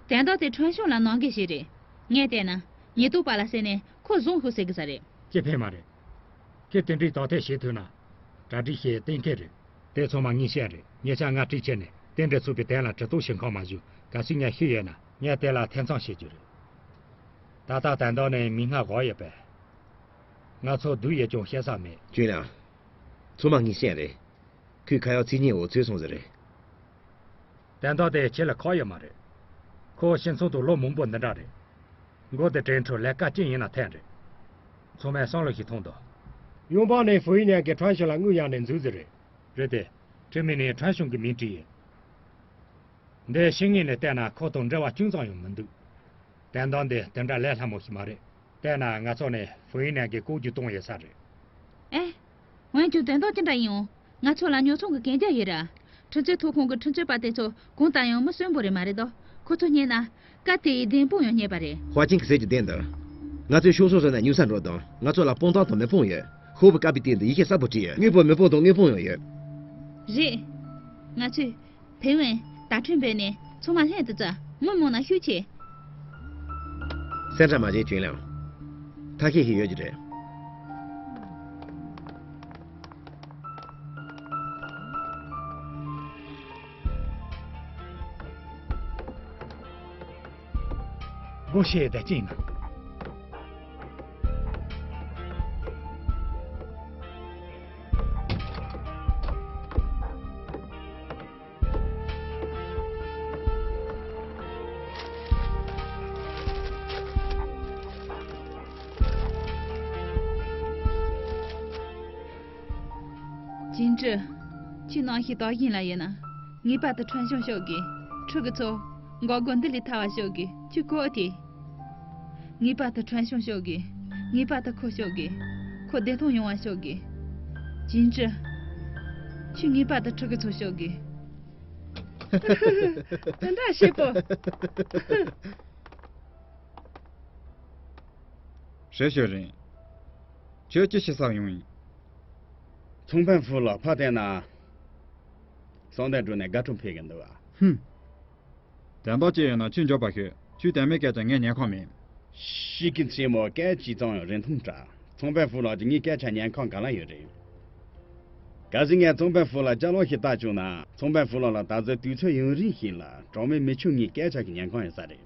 དོན་དག་དེ་ཁྲོན་ཤོང་ལ་ནང་འགལ་ཞིག་རེད། ངས་བལྟས་ན་ཉེན་རྟོག་པ་ལ་ཟེར་ནས་ཁོ་བཟུང་ཤོག་ཟེར་གི་ས་རེད། ཅི་ཕན་མ་རེད། ཁྱེད་དེ་འདྲའི་དོགས་ཐེ་བྱེད་ཐུབ་ན། གྲ་སྒྲིག་བྱེད་གཏན་འཁེལ་རེད། དེ་ཚང་མ་ངས་བཤད་རེད། ཉེ་ཆར་ང་འཁྲིག་ཆེ་ནས་དེ་འདྲའི་ཚུགས་པའི་དོན་ལ་གྲི་ཐོག་བྱེད་ཁང་མ་བཞུགས། གལ་སྲིད་ངས་ཤི་ཡོད་ན་ངས་དེ་ལ་ཐེ་ཚོམ་བྱེད་རྒྱུ་རེད། ད་ལྟ་དོན་དག་ནི་མི་སྔ་གོ་ཡོད་པས། ང་ཚོ་སྡུག་ཡོད་ཀྱང་བཤད་ས་མེད། ཁྱོད་ལ། ཚང་མ་ངས་བཤད་རེད། ཁོས་ཁ་ཡག་ཚིག་ཉེས་འོག་ཚུད་སོང་ཟེར་རེད། དོན་དག་དེ་ཁྱེད་ལ་ཁག་ཡོད་མ་རེད། ཁོ་སྤྱི་ཚོགས་དུ་ལོ་མང་པོ་འདི་འདྲ་རེད། མགོ་དེ་དྲན་འཕྲོ་ལས་ཀ་ཅི་ཡིན་ན་འཐེན་རེད། ཚང་མས་བསམ་བློ་ཞིག་ཐོངས་དང་། ཡོང་འབངས་ནས་ཧྥུ་ཡིན་ཉན་གྱི་ཁྲོན་ཤོ་ལ་དངུལ་གཡར་ནས་འཛུལ་ཟེར་རེད། རེད་དེ། ཁྲིམས་མི་ནས་ཁྲོན་ཤོ་གི་མིང་བྲིས་ཡིན། འདི་ཤེས་ངེས་ནས་བལྟས་ན་ཁོ་དང་འབྲེལ་བ་ཅུང་ཙམ་ཡང་མི་འདུག་དོན་དག་འདི་དེ་འདྲ་ལས་སླ་མོ་ཞིག་མ་རེད། དེས་ན་ང་ཚོ་ནས་ཧྥུ་ཡིན་ནན་གྱི་ལྐོག་ཇུས་གཏོང་ཡོད་ས་རེད། ཨེ། འོན་ཀྱང་དོན་དག་ཅི་འདྲ་ཡིན་འོང་། ང་ཚོ་ལ་ཉོ་ཚོང་གི་གན་རྒྱ་ཡོད་ར། ཁྲིམས་རྩོད་ཐོག་ཁོངས་ཀྱི་ཁྲིམས་རྩོད་པ་དེ་ཚོ་གང་ལྟར་ཡང་མི་གསོན་པོ་རེད་མ་རེད་དོ། ཁོ་ཚོ་རྙེད་ན་སྐབས་དེ་ཡི་བདེན་དཔང་ཡང་རྙེད་པ་རེད། ཧྭ་ཅིན་གྱིས་ཟེར་རྒྱུ་བདེན་འདུག་ང་ཚོས་ཤོག་སོ་སོ་ནས་ཉུང་ས་འགྲོ་དང་། ང་ཚོ་ལ་དཔང་རྟགས་དང་མི་དཔང་ཡོད། ཤོག་བུ་བཀབ་པའི་སྟེང་དུ་ཡི་གེ་གསལ་པོ་བྲིས་ཡོད། དངོས་པོ་མི་དཔང་དང་དངོས་དཔང་ཡང་ཡོད། རེད། ང་ཚོས། ཕེ་ཝན། ད་ཁྲོན་བོད་ནས་ཚང་མ་ལྷན་དུ་བཙལ། མི་མང་ན་ཤུགས་ཆེ། སེམས་ཁྲལ་མ་བྱེད་ཅུན་ལིའང་། ཐབས་ཤེས་ཤིག་ཡོད་ཀྱི་རེད། ཨོ་ཤེ་ད་ཅི་ན། ཅིན་ཀྲི། ཁྱོད་ནང་ཞིག་དག་ཡིན་ལ་ཡིན་ན། ངེས་པར་དུ་ཁྲོན་ཆུང་ཤོག་གི། ཕྲུ་གུ་ཚོ། འགོག་རྒོལ་འདི་ལས་ཐར་བ་ཤོག་གི། ཁྱོད་གོ་ཐེ། ངེས་པར་དུ་ཁྲོན་ཆུང་ཤོག་གི། ངེས་པར་དུ་ཁོ་ཤོག་གི། ཁོ་བདེ་ཐང་ཡོང་བ་ཤོག་གི། ཅིན་ཀྲི། ཁྱོད་ངེས་པར་དུ་ཕྲུ་གུ་ཚོ་ཤོག་གི། དེ་འདྲ་བྱེད་པོ། ཧྲེ་ཞོ་རིན། ཁྱོད་ཅི་ཞིག་བསགས་ཡོང་ཡིན། ཚོང་དཔོན་ཧྥུ་ལགས་ཕ་དེ་ན། སང་དེ་འགྲོ་ནས་དགའ་སྤྲོ་འཕེལ་གི་འདུག་ཨ། ཧུམ། དོན་དག་ཅི་ཡོད་ན་ཁྱོད་མགྱོགས་པ་ཤོད། ཁྱོད་དེ་མིན་སྐད་ཆ་ངས་ཉན་ཁོམ་མེད། ཤི་ཀི་ཚེ་མོ་སྐད་ཅིག་ཙམ་ཡང་རིན་ཐུང་དྲག། ཚོང་དཔོན་ཧྥུ་ལགས་ཀྱིས་ངའི་སྐད་ཆ་ཉན་ཁོམ་ག་ལ་ཡོད་རེད། གལ་སྲིད་ངས་ཚོང་དཔོན་ཧྥུ་ལགས་ཅ་ལག་ཞིག་ལྟ་བཅུག་ན། ཚོང་དཔོན་ཧྥུ་ལགས་ལ་ད་གཟོད་དུས་ཚོད་ཡུན་རིང་ཞིག་ལ་གྲོགས་མེད་མི་ཆུང་ངའི་སྐད་ཆ་ཞིག་ཉན་ཁོམ་ཡོད་ས་རེད།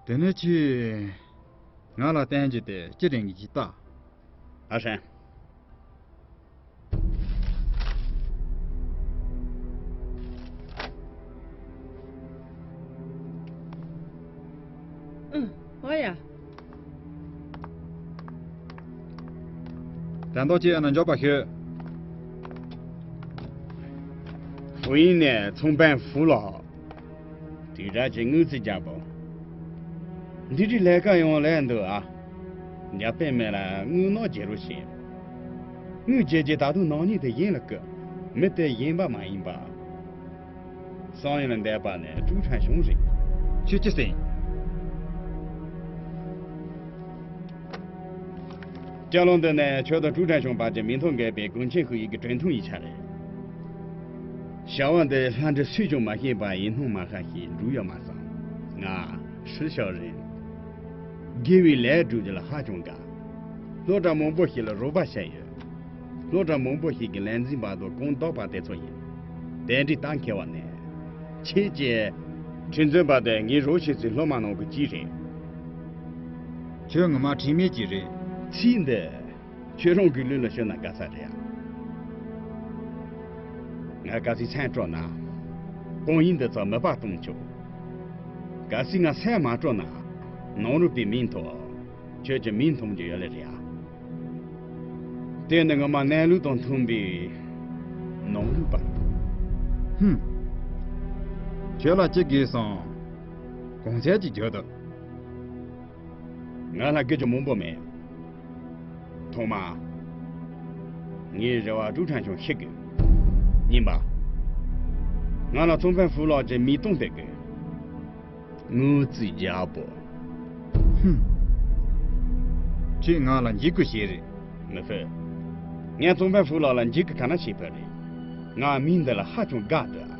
དེ་ནས་ཁྱོས་ང་ལ་བསྟན་རྒྱུ་དེ་ཅི་རིང་གི་ཅིག་ལྟ། ཨ་ཧྲན། ཨུ། ཨོ་ཡ། དོན་དག་ཅི་ཡོད་ན་མགྱོགས་པ་ཤོད། ཧྥུ་ཡིན་ནས་ཚོང་དཔོན་ཧྥུ་ལགས། དུས་རབས་ཀྱི་དངུལ་རྩིས་རྒྱལ་པོ། འདི་འདྲའི་ལས་ཀ་ཡང་ལས་འདུག་ཨ། འཇར་པན་མི་ལ་དངུལ་ནག་རྒྱལ་རོ་ཞེས། དངུལ་རྒྱལ་རྒྱལ་ད་དུང་ནག་ཉེས་དེ་ཡིན་ལ་སྐུ། མི་དེ་ཡིན་པ་མ་ཡིན་པ། སང་ཡིན་ལ་འདས་པ་ནས་ཀྲུའུ་ཁྲན་ཞུང་རེད། ཁྱོད་ཅི་ཟེར། ཅ་ལག་འདི་ནི་ཁྱོད་དང་ཀྲུའུ་ཁྲན་ཞུང་བར་གྱི་མིང་ཐོ་འགོད་པའི་གུང་ཆེན་ཧུའུ་ཡི་གི་གྲོས་མཐུན་ཡིག་ཆ་རེད། བྱ་བ་འདི་ལྷ་འདྲེ་སུས་ཀྱང་མ་ཤེས་པ་ཡིན་སྣང་མ་ཤར་ཞིག་འགྲུབ་ཡོད་མ་སོང་། ང་ཧྲི་ཞའོ་རིན། དགེ་བའི་ལས་སྒྲུབ་རྒྱུ་ལ་ཧ་ཅང་དགའ། སློབ་གྲྭ་མང་པོ་ཞིག་ལ་རོགས་པ་བྱས་ཡོད། སློབ་གྲྭ་མང་པོ་ཞིག་གི་ལས་འཛིན་པ་དང་གོང་བདག་པ་དེ་ཚོ་ཡིན། དེ་འདྲའི་གཏམ་འཁེལ་བ་ནི། ཁྱེད་ཀྱིས། ཁྲིམས་རྩོད་པ་དེ་ངའི་རོགས་བྱེད་སའི་སློབ་མ་ནང་གི་གཅིག་རེད། ཁྱོད་ངོ་མ་ཁྲིམས་མེད་ཅིག་རེད། ཚིག་འདི། ཁྱོད་རང་གི་ལུས་ལ་ཤོད་ན་དགའ་ས་རེད་ཨ། ང་གལ་སྲིད་མཚན་སྤྲོ་ན། དཔང་ཡིག་འདི་ཚོ་མིད་པ་གཏོང་ཆོག། གལ་སྲིད་ང་མཚན་མ་སྤྲོ་ན། ནང་རུལ་པའི་མིང་ཐོ། ཁྱོད་ཀྱི་མིང་མཐོང་རྒྱུ་ཡོད་ལེ་རེད་ཨ། དེ་ནི་ངོ་མ་གནས་ལུགས་དང་མཐུན་པའི་ནང་རུལ་པ། ཧུམ། ཁྱོད་ལ་ཅི་དགོས་སམ། གང་ཟག་ཅིག་བརྗོད་དོ། ང་ལ་དགོས་རྒྱུ་མང་པོ་མེད། ཐོག་མ། ངའི་རེ་བ་ཀྲུའུ་ཁྲན་ཆུང་ཤི་དགོས། གཉིས་པ། ང་ལ་ཚོང་དཔོན་ཧྥུ་ལགས་ཀྱི་མིག་སྟོང་དེ་དགོས། དངུལ་རྩིས་རྒྱལ་པོ། ཧུམ། ཁྱོད་ང་ལ་འཇིགས་སྐུལ་བྱེད་རེད། མི་ཕོད། ངས་ཚོང་དཔོན་ཧྥུ་ལགས་ལ་འཇིགས་སྐུལ་ག་ན་བྱེད་ཕོད་རེད། ང་མིང་འདི་ལ་ཧ་ཅང་དགའ་འདུག།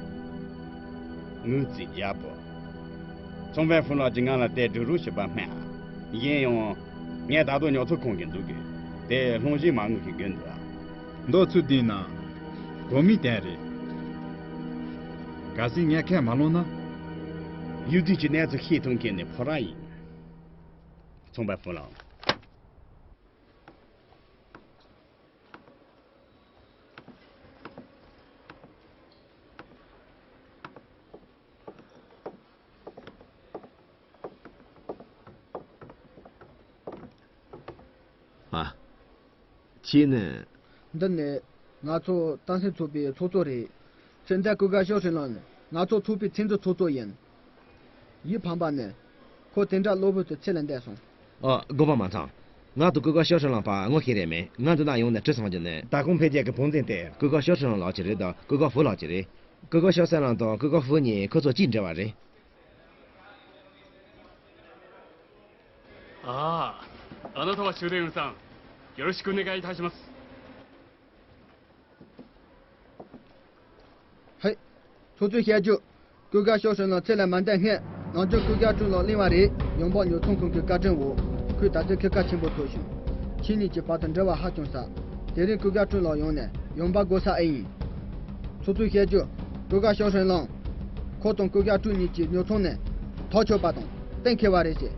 དངུལ་རྩིས་རྒྱལ་པོ། ཚོང་དཔོན་ཧྥུ་ལགས་ཀྱིས་ང་ལ་དེ་སྒྲུབ་རོགས་བྱེད་པ་སྨྲས། གཞན་ཡང་། ངས་ད་དུང་ཉོ་ཚོང་ཁང་གི་འཛུགས་དགོས། དེ་སློང་བཞིན་མ་དངུལ་ཞིག་དགོས་འདུག། མདོ་ཚུལ་བསྟན་ན། གོ་མི་བསྟན་རེད། གལ་སྲིད་ངས་ཁས་མ་བླངས་ན། ཡུལ་དུས་ཀྱི་གནས་ཚུལ་ཤེས་ཐུབ་མཁན་ནི་ཕོ་བྲང་ཡིན། ཚོང་པ་ཧྥུ་ལགས། ཨ། ཁྱེད་ནི། འདི་ནི་ང་ཚོ་ཏང་སྲིད་ཚོགས་པའི་ཚོགས་གཙོ་རེད། ཁྱེད་འདི་ཀུན་དགའ་ཞའོ་ཧྲིན་ལགས་ནི་ང་ཚོ་ཚོགས་པའི་ཚོགས་གཙོ་ཚོགས་གཙོ་ཡིན། ཡིད་ཕམ་པ་ནི། ཁོ་དེ་འདྲ་གློ་བུར་དུ་ཚེ་ལས་འདས་སོང་། ཨ། དགོངས་པ་མ་ཚོམ། ང་དང་ཀུན་དགའ་ཞའོ་ཧྲིན་ལགས་བར་ངོ་ཤེས་རེ་མེད། ང་འདི་ན་ཡོང་ནས་དྲི་སོང་རྒྱུ་ནི། ད་གོང་འཕེལ་རྒྱས་ཀྱི་ཕོ་མཚན་དེ། ཀུན་དགའ་ཞའོ་ཧྲིན་ལགས་ཀྱི་རེད་དང་ཀུན་དགའ་ཧྥུ་ལགས་ཀྱི་རེད། ཀུན་དགའ་ཞའོ་ཧྲིན་ལགས་དང་ཀུན་དགའ་ཧྥུ་གཉིས་ཁོ་ཚོ་གཅིག་འདྲ་བ་རེད། ཨ། あなたは終電運さん。よろしくお願いいたします。 ཧེ། ཚོགས་གཙོས་བཤད་རྒྱུ། ཀུན་དགའ་ཞའོ་ཧྲིན་ལགས་ཚེ་ལས་མ་འདས་སྔོན། ནང་ཆོས་ཀུན་དགའ་ཀྲུའུ་ལགས་གླེང་བ་རེད། ཡོང་འབབ་ཉོ་ཚོང་ཁང་གི་བཀའ་དྲིན་འོག་ཁོས་ད་ལྟའི་ཁེ་ཁ་ཆེན་པོ་ཐོབ་བྱུང་། ཁྱེད་གཉིས་ཀྱི་བར་དུ་འབྲེལ་བ་ཧ་ཅང་ཟབ། དེ་རིང་ཀུན་དགའ་ཀྲུའུ་ལགས་ཡོང་ནས་ཡོང་འབབ་བགོ་ས་ཨེ་ཡིན། ཚོགས་གཙོས་བཤད་རྒྱུ། ཀུན་དགའ་ཞའོ་ཧྲིན་ལགས། ཁོ་དང་ཀུན་དགའ་ཀྲུའུ་གཉིས་ཀྱི་ཉོ་ཚོང་ནས་ཐག་ཆོད་པ་དང་ གཏན་འཁེལ་བ་རེད་ཟེར།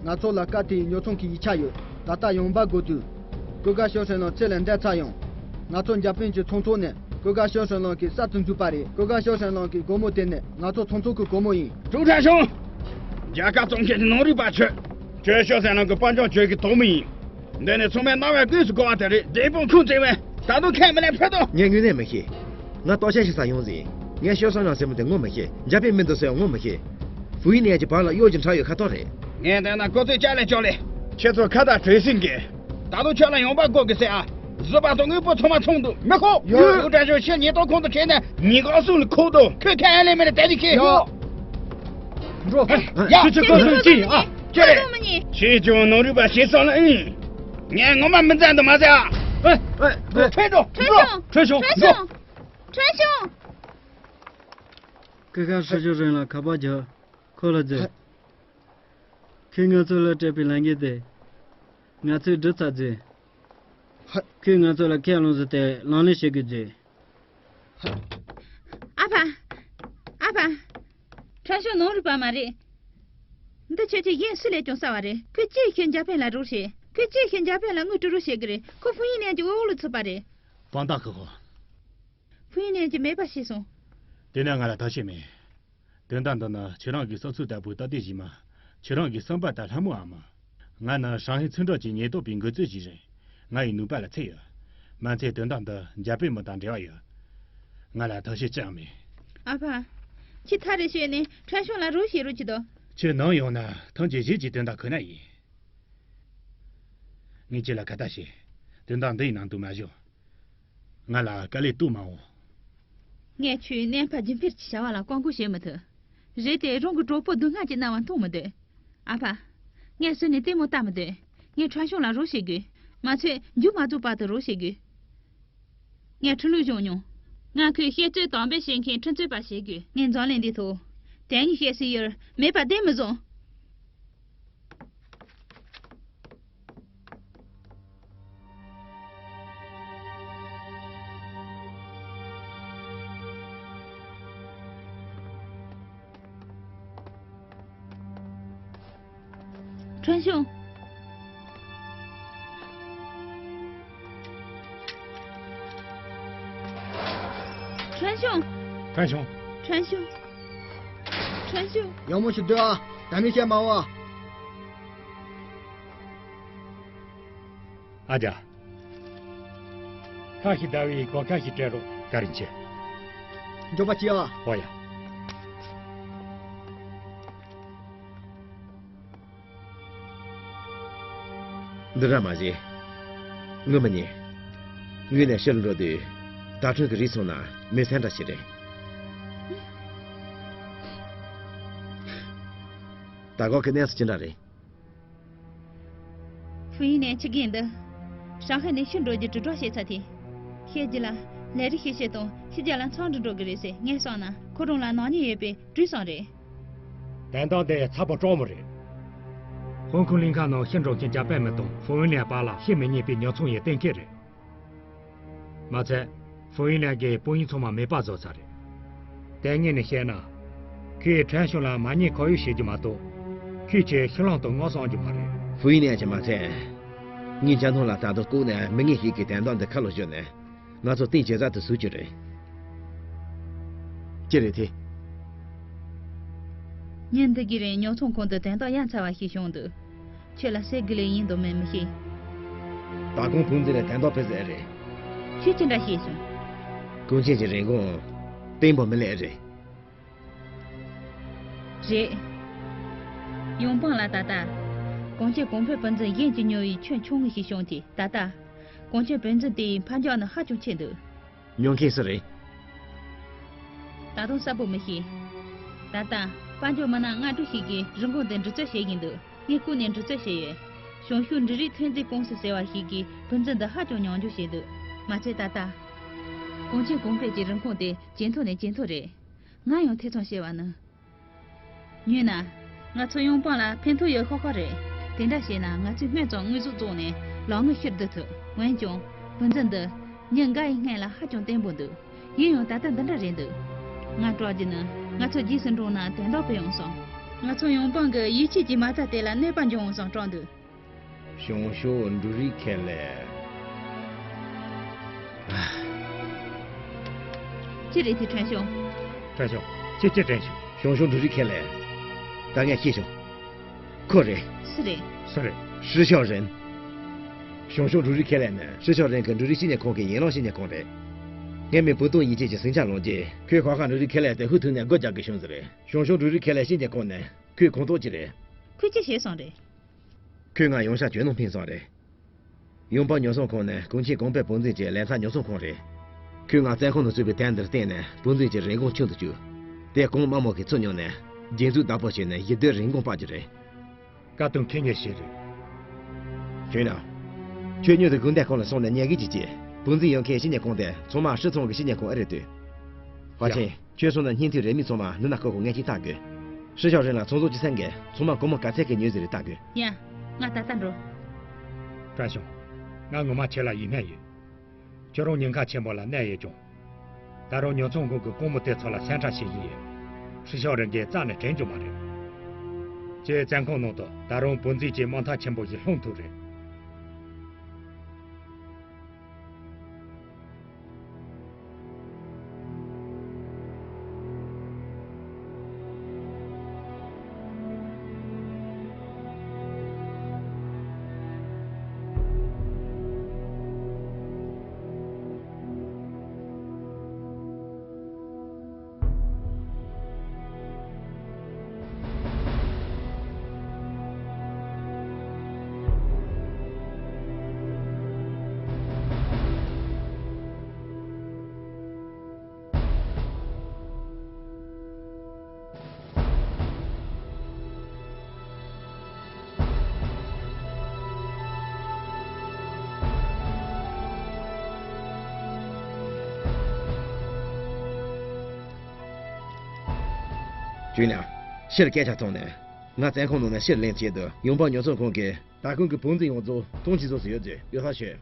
ང་ཚོ་ལ་སྐབས་དེའི་ཉོ་ཚོང་གི་ཡིག་ཆ་ཡོད། ད་ལྟ་ཡོང་འབབ་དགོས་དུས། ཀུན་དགའ་ཞའོ་ཧྲན་ལགས་ཚེ་ལས་འདས་ཚར་ཡང་། ང་ཚོ་འཇར་པན་གྱི་ཚོང་ཚོགས་ནས་ཀུན་དགའ་ཞའོ་ཧྲན་ལགས་ཀྱི་གསར་དུ་འཛུགས་པ་རེད། ཀུན་དགའ་ཞའོ་ཧྲན་ལགས་ཀྱི་སྒོར་མོ་དེ་ནི་ང་ཚོ་ཚོང་ཚོགས་ཀྱི་སྒོར་མོ་ཡིན། ཀྲུའུ་ཁྲ་ཞང་། རྒྱལ་ཁབ་བཙོང་མཁན་གྱི་ནང་རུལ་པ་ཁྱོད། ཁྱོད་ཞའོ་ཧྲན་ལགས་ཀྱི་དཔལ་འབྱོར་ཅུས་ཀྱི་དོགས་མི་ཡིན། འདི་ནི་ཚང་མས་རྣ་བས་ཀུན་སུ་གོ་བ་དེ་རེད། བདེན་དཔང་ཁུངས་བཙན་པས་ད་དུང་ཁས་མི་ལེན་ཕེབས་དང་། ངས་དངོས་གནས་མི་ཤེས། ང་ལྟོ་ཆས་ཤིག་ཟ་ཡོང་ཟིན། ངས་ཞའོ་ཧྲན་ལགས་ཟེར་མི་དེ་ངོ་མི་ཤེས། འཇར་པན་མི་འདུག་ཟེར་ཡང་ངོ་མི་ཤེས། ཧྥུ་ཡུན་ནན་གྱི་བར་ལ་གཡོག་གི་འཁྲབ་ཡོད་ཁ་ཐོར་རེད། ངས་བལྟས་ན་ཁོ་ཚོས་ལྕགས་ལས་ལྕོགས་ལས། ཁྱེད་ཚོ་ཁ་བརྡ་བྲལ་ཟིན་གི། ད་དུང་ཁྱོད་ལ་ཡོང་འབབ་དགོས་གི་ཟེར་ཨ། བཟོད་པ་དང་དངོས་པོ་ཚང་མ་ཚོང་དུ་མི་ཁོ། ཡོད། ཡོད་དྲ་ཞོ་ཕྱིར་ཉེས་རྡུང་ཁོང་དུ་ཁྲིད་ནས་ཉིན་གང་སུ་ལ་ཁོ་དོ། ཁོས་ཁ་ཨེ་ལེ་མེ་ལ་དེ་ནི་ཁེ། ཡོད། འགྲོ། ཡ། ཁྱེད་ཚོ་ཁོ་ཚོ་ཅི་ཡིན་ཨ། ཁྱེད་རེད། ཁྱེད་ཀྱང་ནོར་རུས་པ་ཞེ་སོང་ལ་ཨིན། ངས་ངོ་མ་མི་མཛའ་འདུག་མ་ཟེར་ཨ། ཨེ། ཨེ། ཨེ། ཁྲོས་འགྲོ། ཁྲོས་ཤོག་ཁྲོས་ཤོག་ཁྲོས་ཤོག་ཁྲོས་ཤོག་ཁྲོས་ཤོག་ཀི་ཁ་ཧྲི་ཤོ་རེན་ལ་ཁ་པར་རྒྱག་ཁོ་ལ་བརྗོད། ཁོས་ང་ཚོ་ལ་སྤྲད་པའི་ལས་འགན་དེ་ང་ཚོས་སྒྲུབ་ཚར་རྗེས། ཧ། ཁོས་ང་ཚོ་ལ་ཁས་བླངས་ཟིན་ཏེ་ལག་ལེན་བྱེད་དགོས་རྗེས། ཨ་ཕ། ཨ་ཕ། ཁྲ་ཤོ་ནོར་རུས་པ་མ་རེད། འདི་ཁྱོད་ཀྱི་ཡིན་སུ་ལས་ཀྱང་གསལ་བ་རེད། ཁོས་ཅིའི་ཕྱིར་འཇར་པན་ལ་རོགས་བྱེད། ཁོས་ཅིའི་ཕྱིར་འཇར་པན་ལ་དངུལ་སྤྲོད་རོགས་བྱེད་ཀྱི་རེད། ཁོ་ཧྥུ་ཡུན་ནན་གྱི་འོག་ལ་ཚུད་པ་རེད། དཔང་རྟགས་ཁག་ཁོ། ཧྥུ་ཡུན་ནན་གྱིས་མེད་པ་བྱས་སོང་། དེ་ནས་ང་ལ་ཐབས་ཤེས་མེད། དོན་དག་འདི་ནི་ཁྱེད་རང་གིས་བསམ་ཚུལ་ལྟ་བུ་ད་ལྟ་ཞིག་མ། ཁྱེད་རང་གིས་བསམ་པ་ལྟར་སླ་མོའང་མིན། ང་ནི་ཧྲང་ཧའེ་ཚོང་འབྲེལ་གྱི་ཉེན་རྟོག་པའི་འགོ་གཙོ་ཞིག་རེད། ང་ཡི་ནུས་པ་ལ་ཚད་ཡོད། མ་ཚད་དོན་དག་འདི་འཇར་པན་མི་དང་འབྲེལ་བ་ཡོད། ང་ལ་ཐབས་ཤེས་ཅི་ཡང་མེད། ཨ་ཕ། ཁྱེད་ཐག་རེ་བྱས་ནས་ཁྲ་ཤོ་ལ་རོགས་བྱེད་རོགས་གྱིས་དོ། ཁྱེད་ནམ་ཡོང་ན་ཐང་ཆེན་གཞིས་ཀྱི་དོན་དག་ཁུར་ན་ཡིན། ངས་ཁྱེད་ལ་ཁ་ཏ་བྱེད། དོན་དག་འདི་ཡི་ནང་དུ་མ་བཞུགས། ང་ལ་དཀའ་ལས་གཏོང་མ་འོང་། ངས་ཁྱོད་གནས་ཕ་རྒྱུ་འཕེར་གྱི་བྱ་བ་ལ་བཀག་འགོག་བྱེད་མི་ཐུབ། རེད་དེ་རང་གི་གྲོགས་པོ་སྡུག་བསྔལ་གྱི་སྣང་བ་མཐོང་མི་འདོད། ཨ་ཕ། ངས་སུ་ནས་ལྟད་མོ་ལྟ་མི་འདོད། ངས་ཁྲ་ཤོ་ལ་རོགས་བྱེད་དགོས། མ་ཚད་མཇུག་མ་རྫོགས་བར་དུ་རོགས་བྱེད་དགོས། ངས་ཁྲི་ལུགས་བྱུང་མྱོང་། ང་ཁོའི་བཤད་སྤྱོད་དམ་པའི་བྱེད་མཁན་ཁྲི་རྩོད་པ་བྱེད་དགོས། ངས་འཛམ་གླིང་འདིའི་ཐོག་དེ་ཉིད་བཤད་སའི་ཡུལ་མེད་པ་བདེན་མི་བཟུང་། ཁྲོན་ཤུང་། ཁྲོན་ཤུང་། ཁྲོན་ཤུང་། ཁྲོན་ཤུང་། ཁྲོན་ཤུང་། ཡག་མོ་ཞིག་སྡོད་ཨ། ད་ནི་བཤད་མ་འོ། ཨ་ཅག་ཁ་ཞིག་བརྡར་བའི་སྒོ་ཁ་ཞིག་སྤྲད་རོགས། བཀའ་དྲིན་ཆེ། མགྱོགས་པ་གྱིས་ཨ། ཨོ་ཡ། འདི་འདྲ་མ་བྱེད། ངུ་མི་ཉན། ངུས་ནས་ཕྱིར་འགྲོ་དུས། ད་ཁྲུན་གྱི་རིགས་སོང་ན་མི་སེམས་འདྲ་ཞིག་རེད། ད་གོ་གི་གནས་ཚུལ་ཅི་འདྲ་རེད། ཧྥུ་ཡུན་ནན་ཁྱི་རྒན་འདི། ཧྲང་ཧའེ་ནས་ཕྱིར་འགྲོ་རྒྱུ་དྲིལ་བསྒྲགས་བྱས་ཚར་དུས། ཤེས་རྒྱུ་ལ་ལས་རིགས་ཤིག་བྱེད་དང་ཕྱི་རྒྱལ་ལ་འཚང་རུ་འགྲོ་གི་རེད་ཟེར་ངས་བསམ་ན་ཁོ་རང་ལ་ནག་ཉེས་ཡོད་པའི་དྲི་བསམ་རེད། དོན་དག་འདི་ཚ་པོ་སྤྲང་མོ་རེད། ཧོང་ཀོང་གླིང་ཁ་ནང་ཕྱིར་འགྲོ་མཁན་འཇར་པན་མི་དང་ཧྥུ་ཡུན་ནན་བར་ལ་ཤེས་མི་ཉན་པའི་ཉོ་ཚོང་ཡིན་གཏན་འཁེལ་རེད། མ་ཚད། ཧྥུ་ཡུན་ནན་གྱི་དཔང་ཡིག་ཚང་མ་མེད་པ་བཟོས་ཚར་རེད། དེ་ངོས་ནས་བཤད་ན། ཁོས་ཁྲོན་ཤུང་ལ་མ་ཉེས་ཁོར་ཡུག་བྱེད་རྒྱུ་མ་གཏོགས། ཁོས་ཁྱེད་ཕྱི་ལོགས་དུ་མངགས་གསོག་རྒྱུ་མ་རེད། ཧྥུ་ཡུན་ནན་གྱིས་མ་ཚད། ངས་འཇར་ནང་ལ་ད་དུང་ལྐོག་ནས་མི་ངན་ཞིག་གིས་དོན་དག་འདི་ཁ་ལོ་བཞོན་ནས། ང་ཚོ་གཏིང་ཇེ་ཟབ་ཏུ་ཟུག་རྒྱུ་རེད། ཅི་རེད་དེ། ཉིན་འདི་གི་རིང་ཉོ་ཚོང་ཁང་དུ་དོན་དག་ཡ་མཚར་བ་ཞིག་བྱུང་འདུག་ཁྱོད་ལ་ཟེར་དགོས་ལེ་ཡིན་དང་མིན་མི་ཤེས། ད་གོང་བུ་འཛིན་ལ་དོན་དག་ཕེ་ཟེར་རེད། ཁྱོད་ཅི་འདྲ་ཤེས་བྱུང་། གོང་ཆེན་གྱི་རིན་གོང་བརྟན་པོ་མི་ལེགས་རེད། རེད། ཡོང་སྤང་ལ་ད་ལྟ། གོང་ཆེན་གོང་འཕེལ་བུ་འཛིན་གཞན་གྱིས་ཉོ་བའི་ཁྱོན་ཆུང་ངུ་ཞིག་བྱུང་སྟེ་ད་ལྟ། གོང་ཆེན་བུ་འཛིན་དེའི་འཕར་འགྱངས་ནི་ཧ་ཅང་ཆེ་འདུག་ཉོ་མཁན་སུ་རེད། ད་དུང་གསལ་པོ་མི་ཤེས། ད་ལྟ། དཔལ་འབྱོར་མི་སྣ་ལྔ་དྲུག་ཞིག་གིས་རིན་གོང་འདི་འདྲི་རྩད་བྱེད་བཞིན་འདུག་ངས་ལྐོག་ནས་འདྲི་རྩད་བྱས་ཡོད། ཞང་ཞུང་འབྲུ་རིགས་ཐོན་རྫས་ཀུང་སི་ཟེར་བ་ཞིག་གིས་བུ་འཛིན་འདི་ཧ་ཅང་ཉམས་འགྱུར་བྱས་འདུག་མ་ཚད་ད་ལྟ། གོང་ཆེན་གོང་འཕེལ་གྱི་རིན་གོང་དེ་ཇེ་མཐོ་ནས་ཇེ་མཐོ་རེད། ང་ཡང་ཐེ་ཚོམ་བྱས་པ་ནི། ཉོས་ན། ང་ཚོ་ཡོང་སྤང་ལ་ཕན་ཐོགས་ཡོད་ཤོག་ཤོག་རེད། དེ་འདྲ་བྱས་ན་ང་ཚོས་སྔོན་ཙམ་དངོས་ཟོག་བཙོངས་ནས་ལག་དངུལ་ཕྱིར་བསྡུ་ཐུབ། འོན་ཀྱང་། བུ་འཛིན་འདི། ཉིན་འགའ་ཡི་སྔོན་ལ་ཧ་ཅང་བརྟན་པོ་འདུག་ཡིན་ཡང་ད་ལྟ་འདི་འདྲ་རེད་འདུག་ང་སྐྲག་རྒྱུ་ནི། ང་ཚོ་རྗེས་སུ་འགྲོ་ན་དོན་དག་ཕེ་ཡོང་སོང་། ང་ཚོ་ཡོང་འབངས་ཀྱི་ཡིད་ཆེས་ཀྱི་མ་རྩ་དེ་ལ་གནོད་པ་འབྱུང་འོང་བསམ་དྲག་འདུག། ཞང་ཞུང་འབྲུ་རིགས་ཁེ་ལས། ཅི་རེད་དེ་ཁྲེན་ཞུང་། ཁྲེན་ཞུང་། ཅི་ཅི་ཁྲེན་ཞུང་། ཞང་ཞུང་འབྲུ་རིགས་ཁེ་ལས། ད་ངས་ཤེས་བྱུང་། ཁོ་རེད། སུ་རེད། སུ་རེད། ཧྲི་ཤའོ་རེན། ཞང་ཞུང་འབྲུ་རིགས་ཁེ་ལས་ནི་ཧྲི་ཤའོ་རེན་གྱི་འབྲུ་རིགས་སྤྱི་གཉེར་ཁང་གི་ཡན་ལག་སྤྱི་གཉེར་ཁང་རེད། ངས་མི་བུ་ཏོང་ཡིན་ཅེས་ཀྱི་ཟིང་ཆ་ལངས་རྗེས་ཁོས་ཁོ་ཁ་འབྲུ་རིགས་ཁེ་ལས་དེ་ཧུར་ཐུག་ནས་སྒོ་རྒྱག་དགོས་བྱུང་ཟེར། ཞང་ཞུང་འབྲུ་རིགས་ཁེ་ལས་སྤྱི་གཉེར་ཁང་ནི་ཁོའི་ཁོངས་གཏོགས་ཅིག་རེད། ཁོས་ཅི་བྱས་སོང་རེད། ཁོས་ང་ཡང་ཞག་གྱོད་ནང་འཕེན་སོང་རེད། ཡོང་འབབ་ཉོ་ཚོང་ཁང་ནི་གོང་ཆེན་གོང་འཕེལ་བུ་འཛིན་གྱི་ལས་འཚབ་ཉོ་ཚོང་ཁང་རེད། ཁོས་ང་བཙོན་ཁང་དུ་བཙུགས་པའི་དོན་དེར་བརྟེན་ནས་བུ་འཛིན་གྱི་རིན་གོང་ཆུང་དུ་བཅུག། དེ་གོང་དམའ་མོ་གིས་ཚུར་མྱོང་ནས་རྒྱན་འཛུགས་བདག་པོ་བྱས་ནས་ཞི་བདེའི་རིན་གོང་སྤར་རྒྱུ་རེད། བཀའ་དྲིན་ཁྱེད་ཉིད་ཞིག་རེད། ཞུས་ན། ཁྱོད་མྱུར་དུ་དགོན་སྡེ་ཁང་ལ་སོང་ནས་ཉལ་གི་ཅིག་བྱས། བུ་འཛིན་ཡོང་མཁན་སྤྱི་གཉེར་ཁང་དེ་ཚང་མ་ཧྲི་ཚང་གི་སྤྱི་གཉེར་ཁང་ཨེ་རེད་ལྟོས། ཧྭ་ཡ། ཆིང་། ཁྱོད་སོང་ན་བརྙན་ཐུང་རེ་མིག་ཚང་མ་ནུ་ན་ཁོ་ཁོ་ངས་ཅིག་བལྟ་དགོས། ཧྲི་ཤའོ་རེན་ལ་ཚོང་ཟོག་ཅིག་སེམས་དགོས། ཚང་མ་སྒོར་མོ་ག་ཚད་ཀྱི་ཉོས་ཟེར་རེ་བལྟ་དགོས། ཡ། ང་ད་ལྟ་འགྲོ། ཀྲང་ཞུང་། ང་ངོ་མ་ཁྱེད་ལ་ཡིད་སྨོན་ཡོད། ཁྱོད་རང་ཉེན་ཁ་ཆེན་པོ་ལ་གནས་ཡོད་ཀྱང་། ད་རུང་ཉོ་ཚོང་ཁང་གི་སྒོར་མོ་དེ་ཚོ་ལ་སེམས་ཁྲལ་བྱེད་ཀྱི་ཡོད། ཧྲི་ཤའོ་རེན་གྱིས་རྩ་ནས་དྲན་རྒྱུ་མ་རེད། ཁྱེད་བཙོན་ཁང་ནང་དུ་ད་རུང་བུ་འཛིན་གྱི་དམག་འཐབ་ཆེན་པོ་ཞིག་ལྷུང་ཐུབ་རེད། ཇུས་ལ། ཕྱིར་སྐད་ཆ་ཐོན་ནས། ང་བཙོན་ཁང་ནང་ནས་ཕྱིར་ལེན་ཆེད་དུ་ཡོང་འབབ་ཉོ་ཚོང་ཁང་གི་ད་གུང་གི་བུ་འཛིན་ཡོངས་རྫོགས་གཏོང་ཆེད་བཟོས་སུ་ཡོད་ཚེ་ཡོད་ས་ཤོད།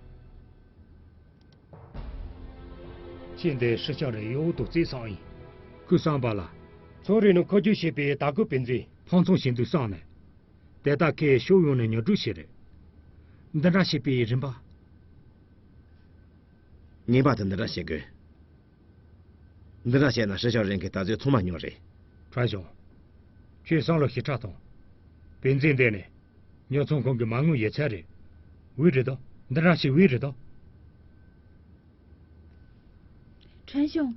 ཁྱེད་འདི་ཧྲི་ཤའོ་རེན་གཡོག་དང་རྩིས་སང་ཡིན། ཁོས་གསུངས་པ་ལ། ཚོང་རའི་ནང་འཁོར་སྐྱོད་བྱེད་པའི་ད་གུང་བུ་འཛིན་ཕམ་ཚོང་བྱེད་འདུག་གསུངས་ནས། དེ་དག་གིས་ཕྱོགས་ཡོངས་ནས་ཉོ་སྒྲུབ་བྱས་རེད། འདི་འདྲ་བྱེད་པའི་རིམ་པ། ངེས་པར་དུ་འདི་འདྲ་བྱེད་དགོས། འདི་འདྲ་བྱས་ན་ཧྲི་ཤའོ་རེན་གྱིས་ད་གཟོད་ཚང་མ་ཉོ་རེད། ཁྲ་ཞང་། ཁྱོད་བསམ་བློ་ཞིབ་ཕྲ་ཐོངས། བུ་འཛིན་འདི་ནི། ཉོ་ཚོང་ཁང་གི་མ་དངུལ་ཡོད་ཚད་རེད། འོས་རེད་དོ། འདི་འདྲ་ཞིག་འོས་རེད་དོ། ཁྲ་ཞང་།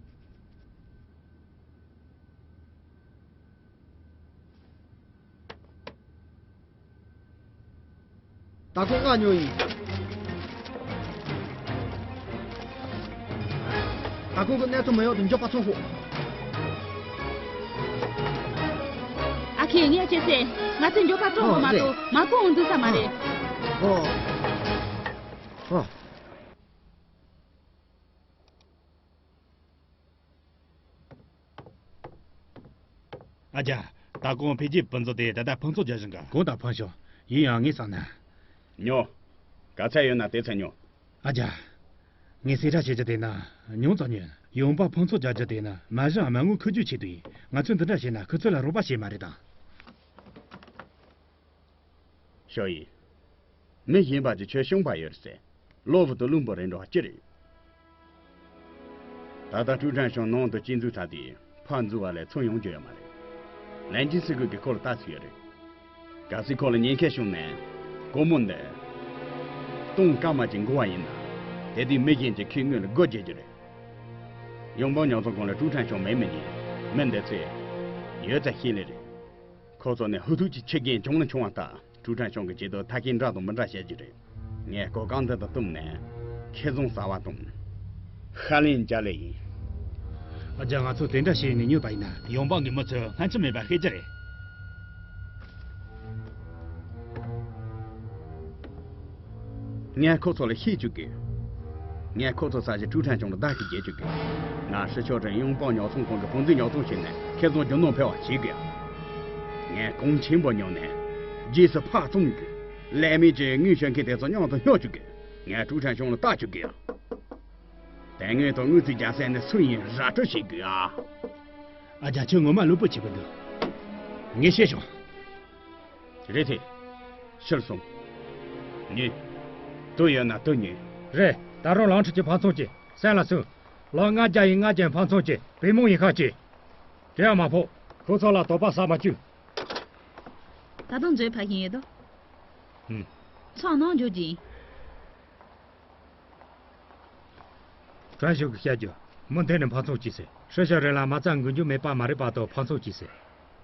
ད་གུང་ང་ཉོ་ཡིན། ད་གུང་གི་གནས་ཚུལ་མི་ཡོང་དུ་མགྱོགས་པ་ཚོང་ཤོག། ཨ་ཁེ་ངས་བྱས་ཚེ་ང་ཚོས་མགྱོགས་པ་ཚོང་ཨོ་དགོས་མ་རེད། གཏོགས་མ་གོང་འདུག་ས་མ་རེད། ཨོ། ཨོ། ཨ་ཅག་ད་གོང་འཕེལ་རྒྱས་ཕུན་ཚོགས་དེ་ད་ལྟ་ཕུན་ཚོགས་རྒྱག་བཞིན་ག་གང་ལྟར་ཕུན་ཤོག་ཡིན་ཡང་ངས་བསམ་ན། ཉོ། ག་ཚད་ཡོད་ན་དེ་ཚད་ཉོ། ཨ་ཅག་ངས་གསལ་བསྒྲགས་བྱེད་རྒྱུ་དེ་ན་ཉུང་ཙམ་ཉོན། ཡོང་འབབ་ཕུན་ཚོགས་རྒྱག་རྒྱུ་དེ་ནི་མ་གཞི་མ་དངུལ་འཁོར་རྒྱུག་ཆེད་དུ་ཡིན། ང་ཚོས་འདི་འདྲ་བྱས་ན་ཁོ་ཚོ་ལ་རོགས་པ་བྱེད་མ་རེད་དམ། ཞའོ་ཡི། མི་གཞན་པ་ཅིག་ཁྱོད་ཤོང་པ་ཡོད་ཟེར། གློ་བུར་དུ་བླུན་པོ་རེད་འགྲོ་ཅི་རེད། ད་ལྟ་ཀྲུའུ་ཁྲན་ཞང་ནང་དུ་སྐྱེས་འཛུགས་ཚར་དུས་ཕར་འཛུལ་བ་ལས་ཚུར་ཡོང་རྒྱུ་ཡོད་མ་རེད། ལན་ཅིན་སི་ཀུ་གིས་ཁོ་ལ་ལྟ་ཚུལ་ཡོད་རེད། གལ་སྲིད་ཁོ་ལ་ཉེན་ཁ་བྱུང་ན། སྒོར་མོ་འདི། སྟོང་སྐར་མ་ཅིག་འགོར་བ་ཡིན་ན། དེ་དུས་མི་གཞན་གྱིས་ཁོའི་དངུལ་ལ་སྒོ་འབྱེད་རྒྱུ་རེད། ཡོང་འབབ་ཉོ་ཚོང་ཁང་ལ་ཀྲུའུ་ཁྲན་ཞང་མེད་མི་ཉན། མི་འདི་ཚོས་ཡོད་ཙང་ཤེས་ལེ་རེད། ཁོ་ཚོ་ནི་ཧུ་ཐུག་གི་ཁྱི་རྒན་ཆུང་ལ་ཆུང་བ་ལྟ། ཀྲུའུ་ཁྲན་ཞང་གི་བྱེད་སྟངས་ཐབས་ཤེས་འདྲ་དང་མི་འདྲ་བཤད་ཀྱི་རེད། ངས་གོ་སྐབས་འདི་དང་བསྟུན་ནས་ཁེ་བཟང་ཟ་བ་དང་། ཧ་ལས་བྱ་ལེ་ཡིན། ཨ་ཅག་ང་ཚོ་དེ་འདྲ་བྱས་ནས་ཉོས་པ་ཡིན་ན་ཡོང་འབབ་ཀྱི་མི་ཚོས་སྔ་ཕྱི་མེད་པར་ཤེས་ཀྱི་རེད། ངས་ཁོ་ཚོ་ལ་བཤད་བཅུག་གི། ངས་ཁོ་ཚོ་ས་གཞི་ཀྲུའུ་ཁྲན་ཞང་ལ་བརྡ་ཞིག་རྒྱག་བཅུག་གི། ང་ཧྲི་ཤའོ་རེན་ཡོང་འབབ་ཉོ་ཚོང་ཁང་གི་བུ་འཛིན་ཉོ་ཚོང་བྱས་ནས་ཁེ་བཟང་རྒྱུ་ནོར་འཕེལ་བ་བྱེད་དགོས། ངས་གོང་ཆེན་པོ་ཉོས་ནས་རྗེས་སུ་ཕར་བཙོང་དགོས། ཀླད་མེད་ཀྱི་དངུལ་ཤོར་མཁན་དེ་ཚོ་མཉམ་དུ་སྙོག་བཅུག་གི། ངས་ཀྲུའུ་ཁྲན་ཞང་ལ་ལྟ་བཅུག་གི། དེ་སྔོན་དང་དངུལ་རྩིས་རྒྱག་ས་ནས་སུ་ཡིན་ར་སྤྲོད་བྱེད་དགོས་ཨ། ཨ་ཅག་ཁྱོད་ངོ་མ་ལུས་པོ་ཆེ་པོ་འདུག། ངས་ཤེས་བྱུང་། རེད་དེ། ཕྱིར་སོང་། ཉོན། དུ་ཡོད་ན་དུ་ཉོན། རེད། ད་རུང་ལང་ཁྲི་གྱི་ཕང་ཚོང་གྱིས་སེམས་ལ་ཟུངས། ལོ་ལྔ་བརྒྱ་ཡི་ལྔ་བརྒྱའི་ཕང་ཚོང་གྱིས་བུ་མོ་ཡིན་ཁ་གྱིས། དེ་ཡང་མ་ཕོག་ཁོ་ཚོ་ལ་དོགས་པ་ཟ་མ་བཅུག་ད་དུང་མཛོད་ཕབ་བཞིན་ཡོད་དོ། ཧུམ། ཚང་ནང་འཇོག་གྱིན། ཁྲོན་ཞུང་གིས་བཤད་རྒྱུ། མུ་མཐུད་ནས་ཕང་ཚོང་གྱིས་ཟེར། ཧྲི་ཤོ་རེ་ལ་མ་རྩ་འགུལ་རྒྱུ་མེད་པ་མ་རེད་པ་དང་ཕང་ཚོང་གྱིས་ཟེར།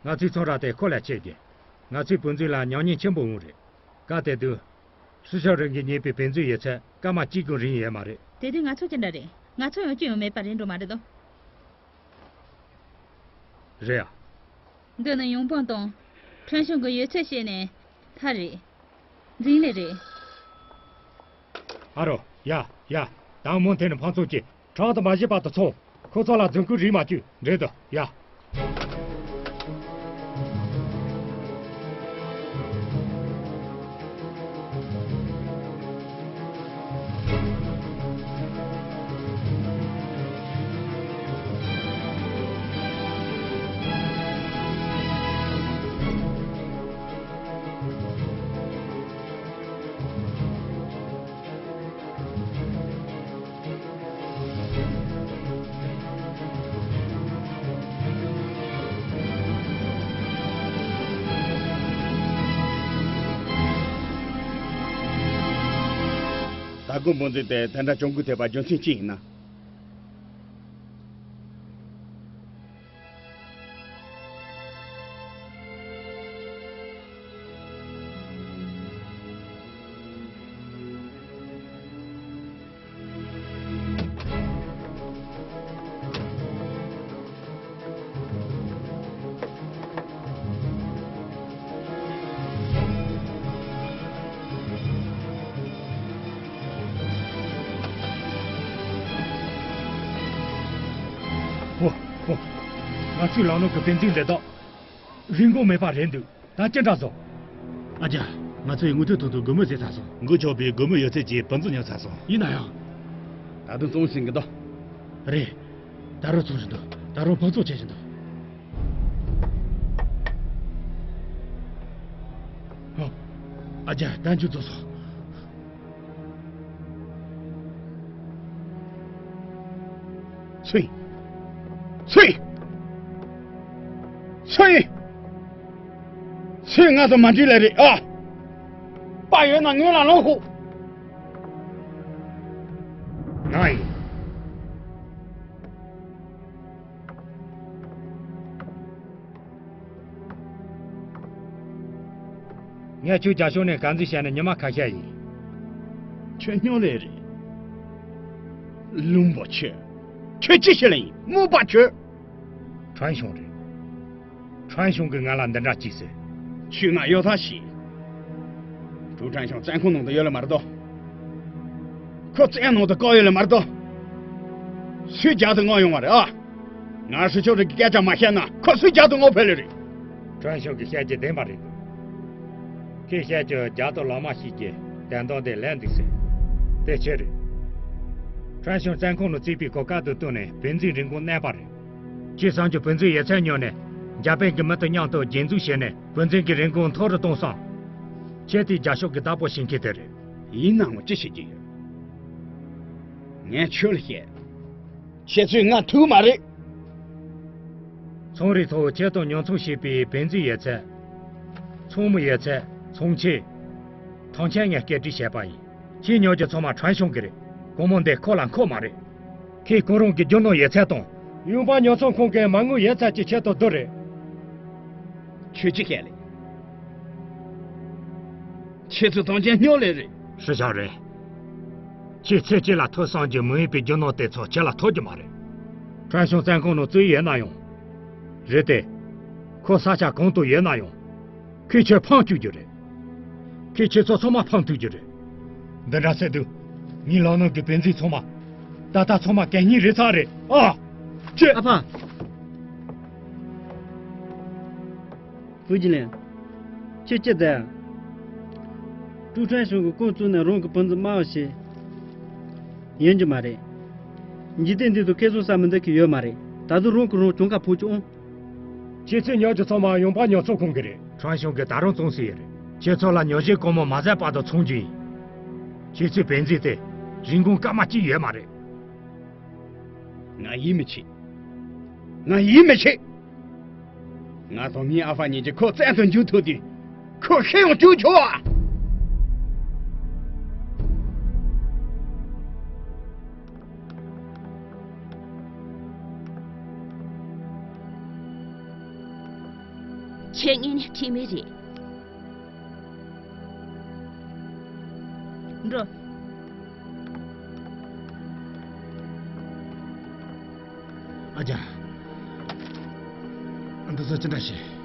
ང་ཚོའི་ཚོང་ར་དེ་ཁོ་ལ་ཆད་རྒྱུ། ང་ཚོའི་བུ་འཛིན་ལ་ཉམས་ཉེས་ཆེན་པོ་འོང་རེད། སྐབས་དེ་དུས། ཧྲི་ཤོ་རེ་གིས་ཉོས་པའི་བུ་འཛིན་ཡོད་ཚད་སྐར་མ་གཅིག་གི་རིང་ཡོད་མ་རེད། དེ་དུས་ང་ཚོ་ཅི་འདྲ་རེད། ང་ཚོ་ཡོང་རྒྱུ་ཡང་མེད་པ་རེད་འགྲོ་མ་རེད་དོ། རེད་ཨ། འདི་ནི་ཡོང་འབངས་དང་། ཁྲོན་ཞུང་གི་ཡོད་ཚད་བཤད་ནས། ཐ་རེད། འཛིན་ལས་རེད། ཨ་རོ། ཡ། ཡ། དང་མོ་འཐེན་ནས་ཕང་ཚོང་གྱིས་ཁྲག་ཏུ་མ་བཞེས་པ་དུ་ཚོང་། ཁོ་ཚོ་ལ་རྫུན་རྐུན་རིགས་མ་བཅུག་འགྲིག་འདུག་ཡ། ད་གོ་འབོ་འཛིན་དེ་དེ་འདྲ་གྱོང་གུད་ཐེབས་པ་རྒྱུ་མཚན་ཅི་ཡིན་ན། ཧོ། ཧོ། ང་ཚོའི་ལམ་ནང་གི་བདེན་འཛིན་འདི་དག་རིན་གོང་མེད་པ་རེད་འདུག་ད་ཅི་འདྲ་བཟོ། ཨ་ཅག་ང་ཚོ་ཡི་དངུལ་ཐུག་ཐུག་ཏུ་སྒོར་མོ་ཟད་ཚར་སོང་།། འགུལ་ཆོག་པའི་སྒོར་མོ་ཡོད་ཚད་ཀྱིས་བུ་འཛིན་ཉོ་ཚར་སོང་། ཡིན་ན་ཡང་། ད་དུང་བཙོང་བཞིན་གི་འདུག་རེད། ད་རུང་བཙོང་བཞིན་འདུག་ད་རུང་ཕང་ཚོང་བྱེད་བཞིན་འདུག་ཨ་ཅག་ད་མཇུག་རྫོགས་སོང་། སུ་ཡིན། སུ་ཡིན། སུ་ཡིན། སུས་ང་དང་མ་འགྲིག་ལེ་རེད་ཨ། དཔའ་ཡོད་ན་ངོས་ལ་ལོག་ཤོག་ང་ཡིན། ངས་ཁྱོད་རྒྱ་ཤོག་ནས་ག་འཛིན་བྱས་ནས་ཉི་མ་ཁ་ཤས་ཡིན། ཁྱོད་སྨྱོ་ལེ་རེད། ལུང་པ་ཁྱོད། ཁྱོད་ཅི་བྱེད་ལེ་ཡིན་རྨོངས་པ་ཁྱོད། ཁྲོན་ཞུང་རེད། ཁྲོན་ཞུང་གིས་ང་ལ་འདི་འདྲ་ཅིག་ཟེར། ཁྱོད་ང་གཡོ་ཐབས་བྱས། ཀྲུའུ་ཁྲོན་ཞུང་བཙོན་ཁང་ནང་དུ་ཡོད་ལེ་མ་རེད་དོ། ཁོ་བཙོན་ནང་དུ་བཀག་ཡོད་ལེ་མ་རེད་དོ། སུས་རྒྱལ་དུ་མངགས་ཡོང་བ་རེད་ཨ། ང་ཧྲི་ཆོ་རི་གི་སྐད་ཆ་མ་བཤད་ན་ཁོ་སུས་རྒྱལ་དུ་མངགས་ཕེབས་ལེ་རེད། ཁྲོན་ཞུང་གིས་བཤད་རྒྱུ་བདེན་པ་རེད་འདུག་ཁོས་བཤད་རྒྱུ་རྒྱལ་དུ་ལག་མ་ཤེས་ཀྱི་དན་རྟགས་དེ་ལེན་འདུག་ཟེར། དེ་ཅི་རེད། ཁྲོན་ཞུང་བཙོན་ཁང་ནང་བཙུགས་པའི་གོ་སྐབས་དེ་བཏོན་ནས་བུ་འཛིན་རིན་གོང་བསྣན་པ་རེད། ཁྱེད་བསམ་རྒྱུ་བུ་འཛིན་ཡོད་ཚད་ཉོས་ནས་འཇར་པན་གྱི་མི་དང་མཉམ་དུ་རྒྱན་འཛུགས་བྱས་ནས་བུ་འཛིན་གྱི་རིན་གོང་མཐོ་རུ་གཏོང་བསམ། ཁྱེད་དེ་རྒྱ་ཤོག་གི་བདག་པོ་བྱེད་མཁན་དེ་རེད། ཡིན་ནའང་ཅི་བྱེད་ཀྱི་ཡོད། ངས་ཁྱོད་ལ་བཤད། ཁྱེད་ཚོས་ང་ཐུག་མ་རེད། ཚོང་རའི་ཐོག་ཁྱེད་དང་ཉོ་ཚོང་བྱས་པའི་བུ་འཛིན་ཡོད་ཚད། ཚོང་མི་ཡོད་ཚད། ཚོང་ཆས། ཐམས་ཅད་ངས་སྐད་སྒྲིག་བྱས་པ་ཡིན། ཁྱེད་ཉོ་རྒྱུ་ཚང་མ་ཁྲོན་ཞུང་གི་རེད། སྒོར་མོ་འདི་ཁོ་ལ་མཁོ་མ་རེད། ཁོས་ཁོ་རང་གི་རྒྱུ་ནོར་ཡོད་ཚད་དང་། ཡོང་འབབ་ཉོ་ཚོང་ཁང་གི་མ་དངུལ་ཡོད་ཚད་ཀྱི་ཆེད་དུ་བསྡུར་རེད། ཁྱོད་ཅི་བཤད་ལེ། ཁྱེད་ཚོ་ཐམས་ཅད་སྨྱོ་ལེ་རེད། ཧྲི་ཤོ་རི། ཁྱེད་ཚེ་གཅིག་ལ་ཐོབ་བསམ་རྒྱུ་མི་འོས་པའི་རྒྱུ་ནོར་དེ་ཚོ་ཁྱེད་ལ་ཐོབ་རྒྱུ་མ་རེད། ཁྲོན་ཞུང་བཙོན་ཁང་ནང་བཙུགས་ཡོད་ན་ཡང་། རེད་དེ། ཁོ་ས་ཆ་གང་དུ་ཡོད་ན་ཡང་། ཁོས་ཁྱོད་ཕམ་བཅུག་རྒྱུ་རེད། ཁོས་ཁྱེད་ཚོ་ཚང་མ་ཕམ་ཐུབ་རྒྱུ་རེད། འདི་འདྲ་ཟེར་དུས། ངའི་ལག་ནང་གི་བུ་འཛིན་ཚང་མ། ད་ལྟ་ཚང་མ་གད་སྙིགས་རེད་ཚར་རེད་ཨ། ཅེ། ཨ་ཕ། ཧྥུ་ཅི་ལིན། ཁྱེད་ཅི་ཟེར། ཀྲུའུ་ཁྲན་ཞུང་གིས་ཁོང་བཙུགས་ནས་རང་གི་བུ་འཛིན་དམའ་བ་ཞིག་ཡིན་རྒྱུ་མ་རེད། འཇིག་རྟེན་འདི་ཚོ་ཁེ་བཟང་ཟ་མི་འདོད་མཁན་ཡོད་མ་རེད། ད་དུང་རང་གིས་རང་གྱོང་ཁ་ཕོག་རྒྱུ་འོང་། ཁྱེད་ཚོའི་ཉོ་རྒྱུ་ཚང་མ་ཡོང་འབབ་ཉོ་ཚོང་ཁང་གི་རེད། ཁྲང་ཞུང་གིས་ད་རུང་བཙོང་སྲིད་ཡོད་རེད། ཁྱེད་ཚོ་ལ་ཉོ་བཞིན་སྒོར་མོ་མ་ཟད་བར་དུ་ཚོང་རྒྱུ་ཡིན། ཁྱེད་ཚོའི་བེན་ཛིན་དེ་རིན་གོང་སྐར་མ་གཅིག་ཡོད་མ་རེད། ང་ཡིད་མི་ཆེས། ང་ཡིད་མི་ཆེས། ང་དང་ངའི་ཨ་ཕ་གཉིས་ཀྱིས་ཁོ་བཙོན་དུ་འཇུག་ཐུབ་དུས། ཁོ་ཤི་ཡང་བཅུག་ཆོག་ཨ། ཁྱེད་གཉིས་ནི་ཁྲེལ་མེད་རེད། འགྲོ། ཨ་ཅག་འདི་ཚོ་ཅི་འདྲ་བྱེད།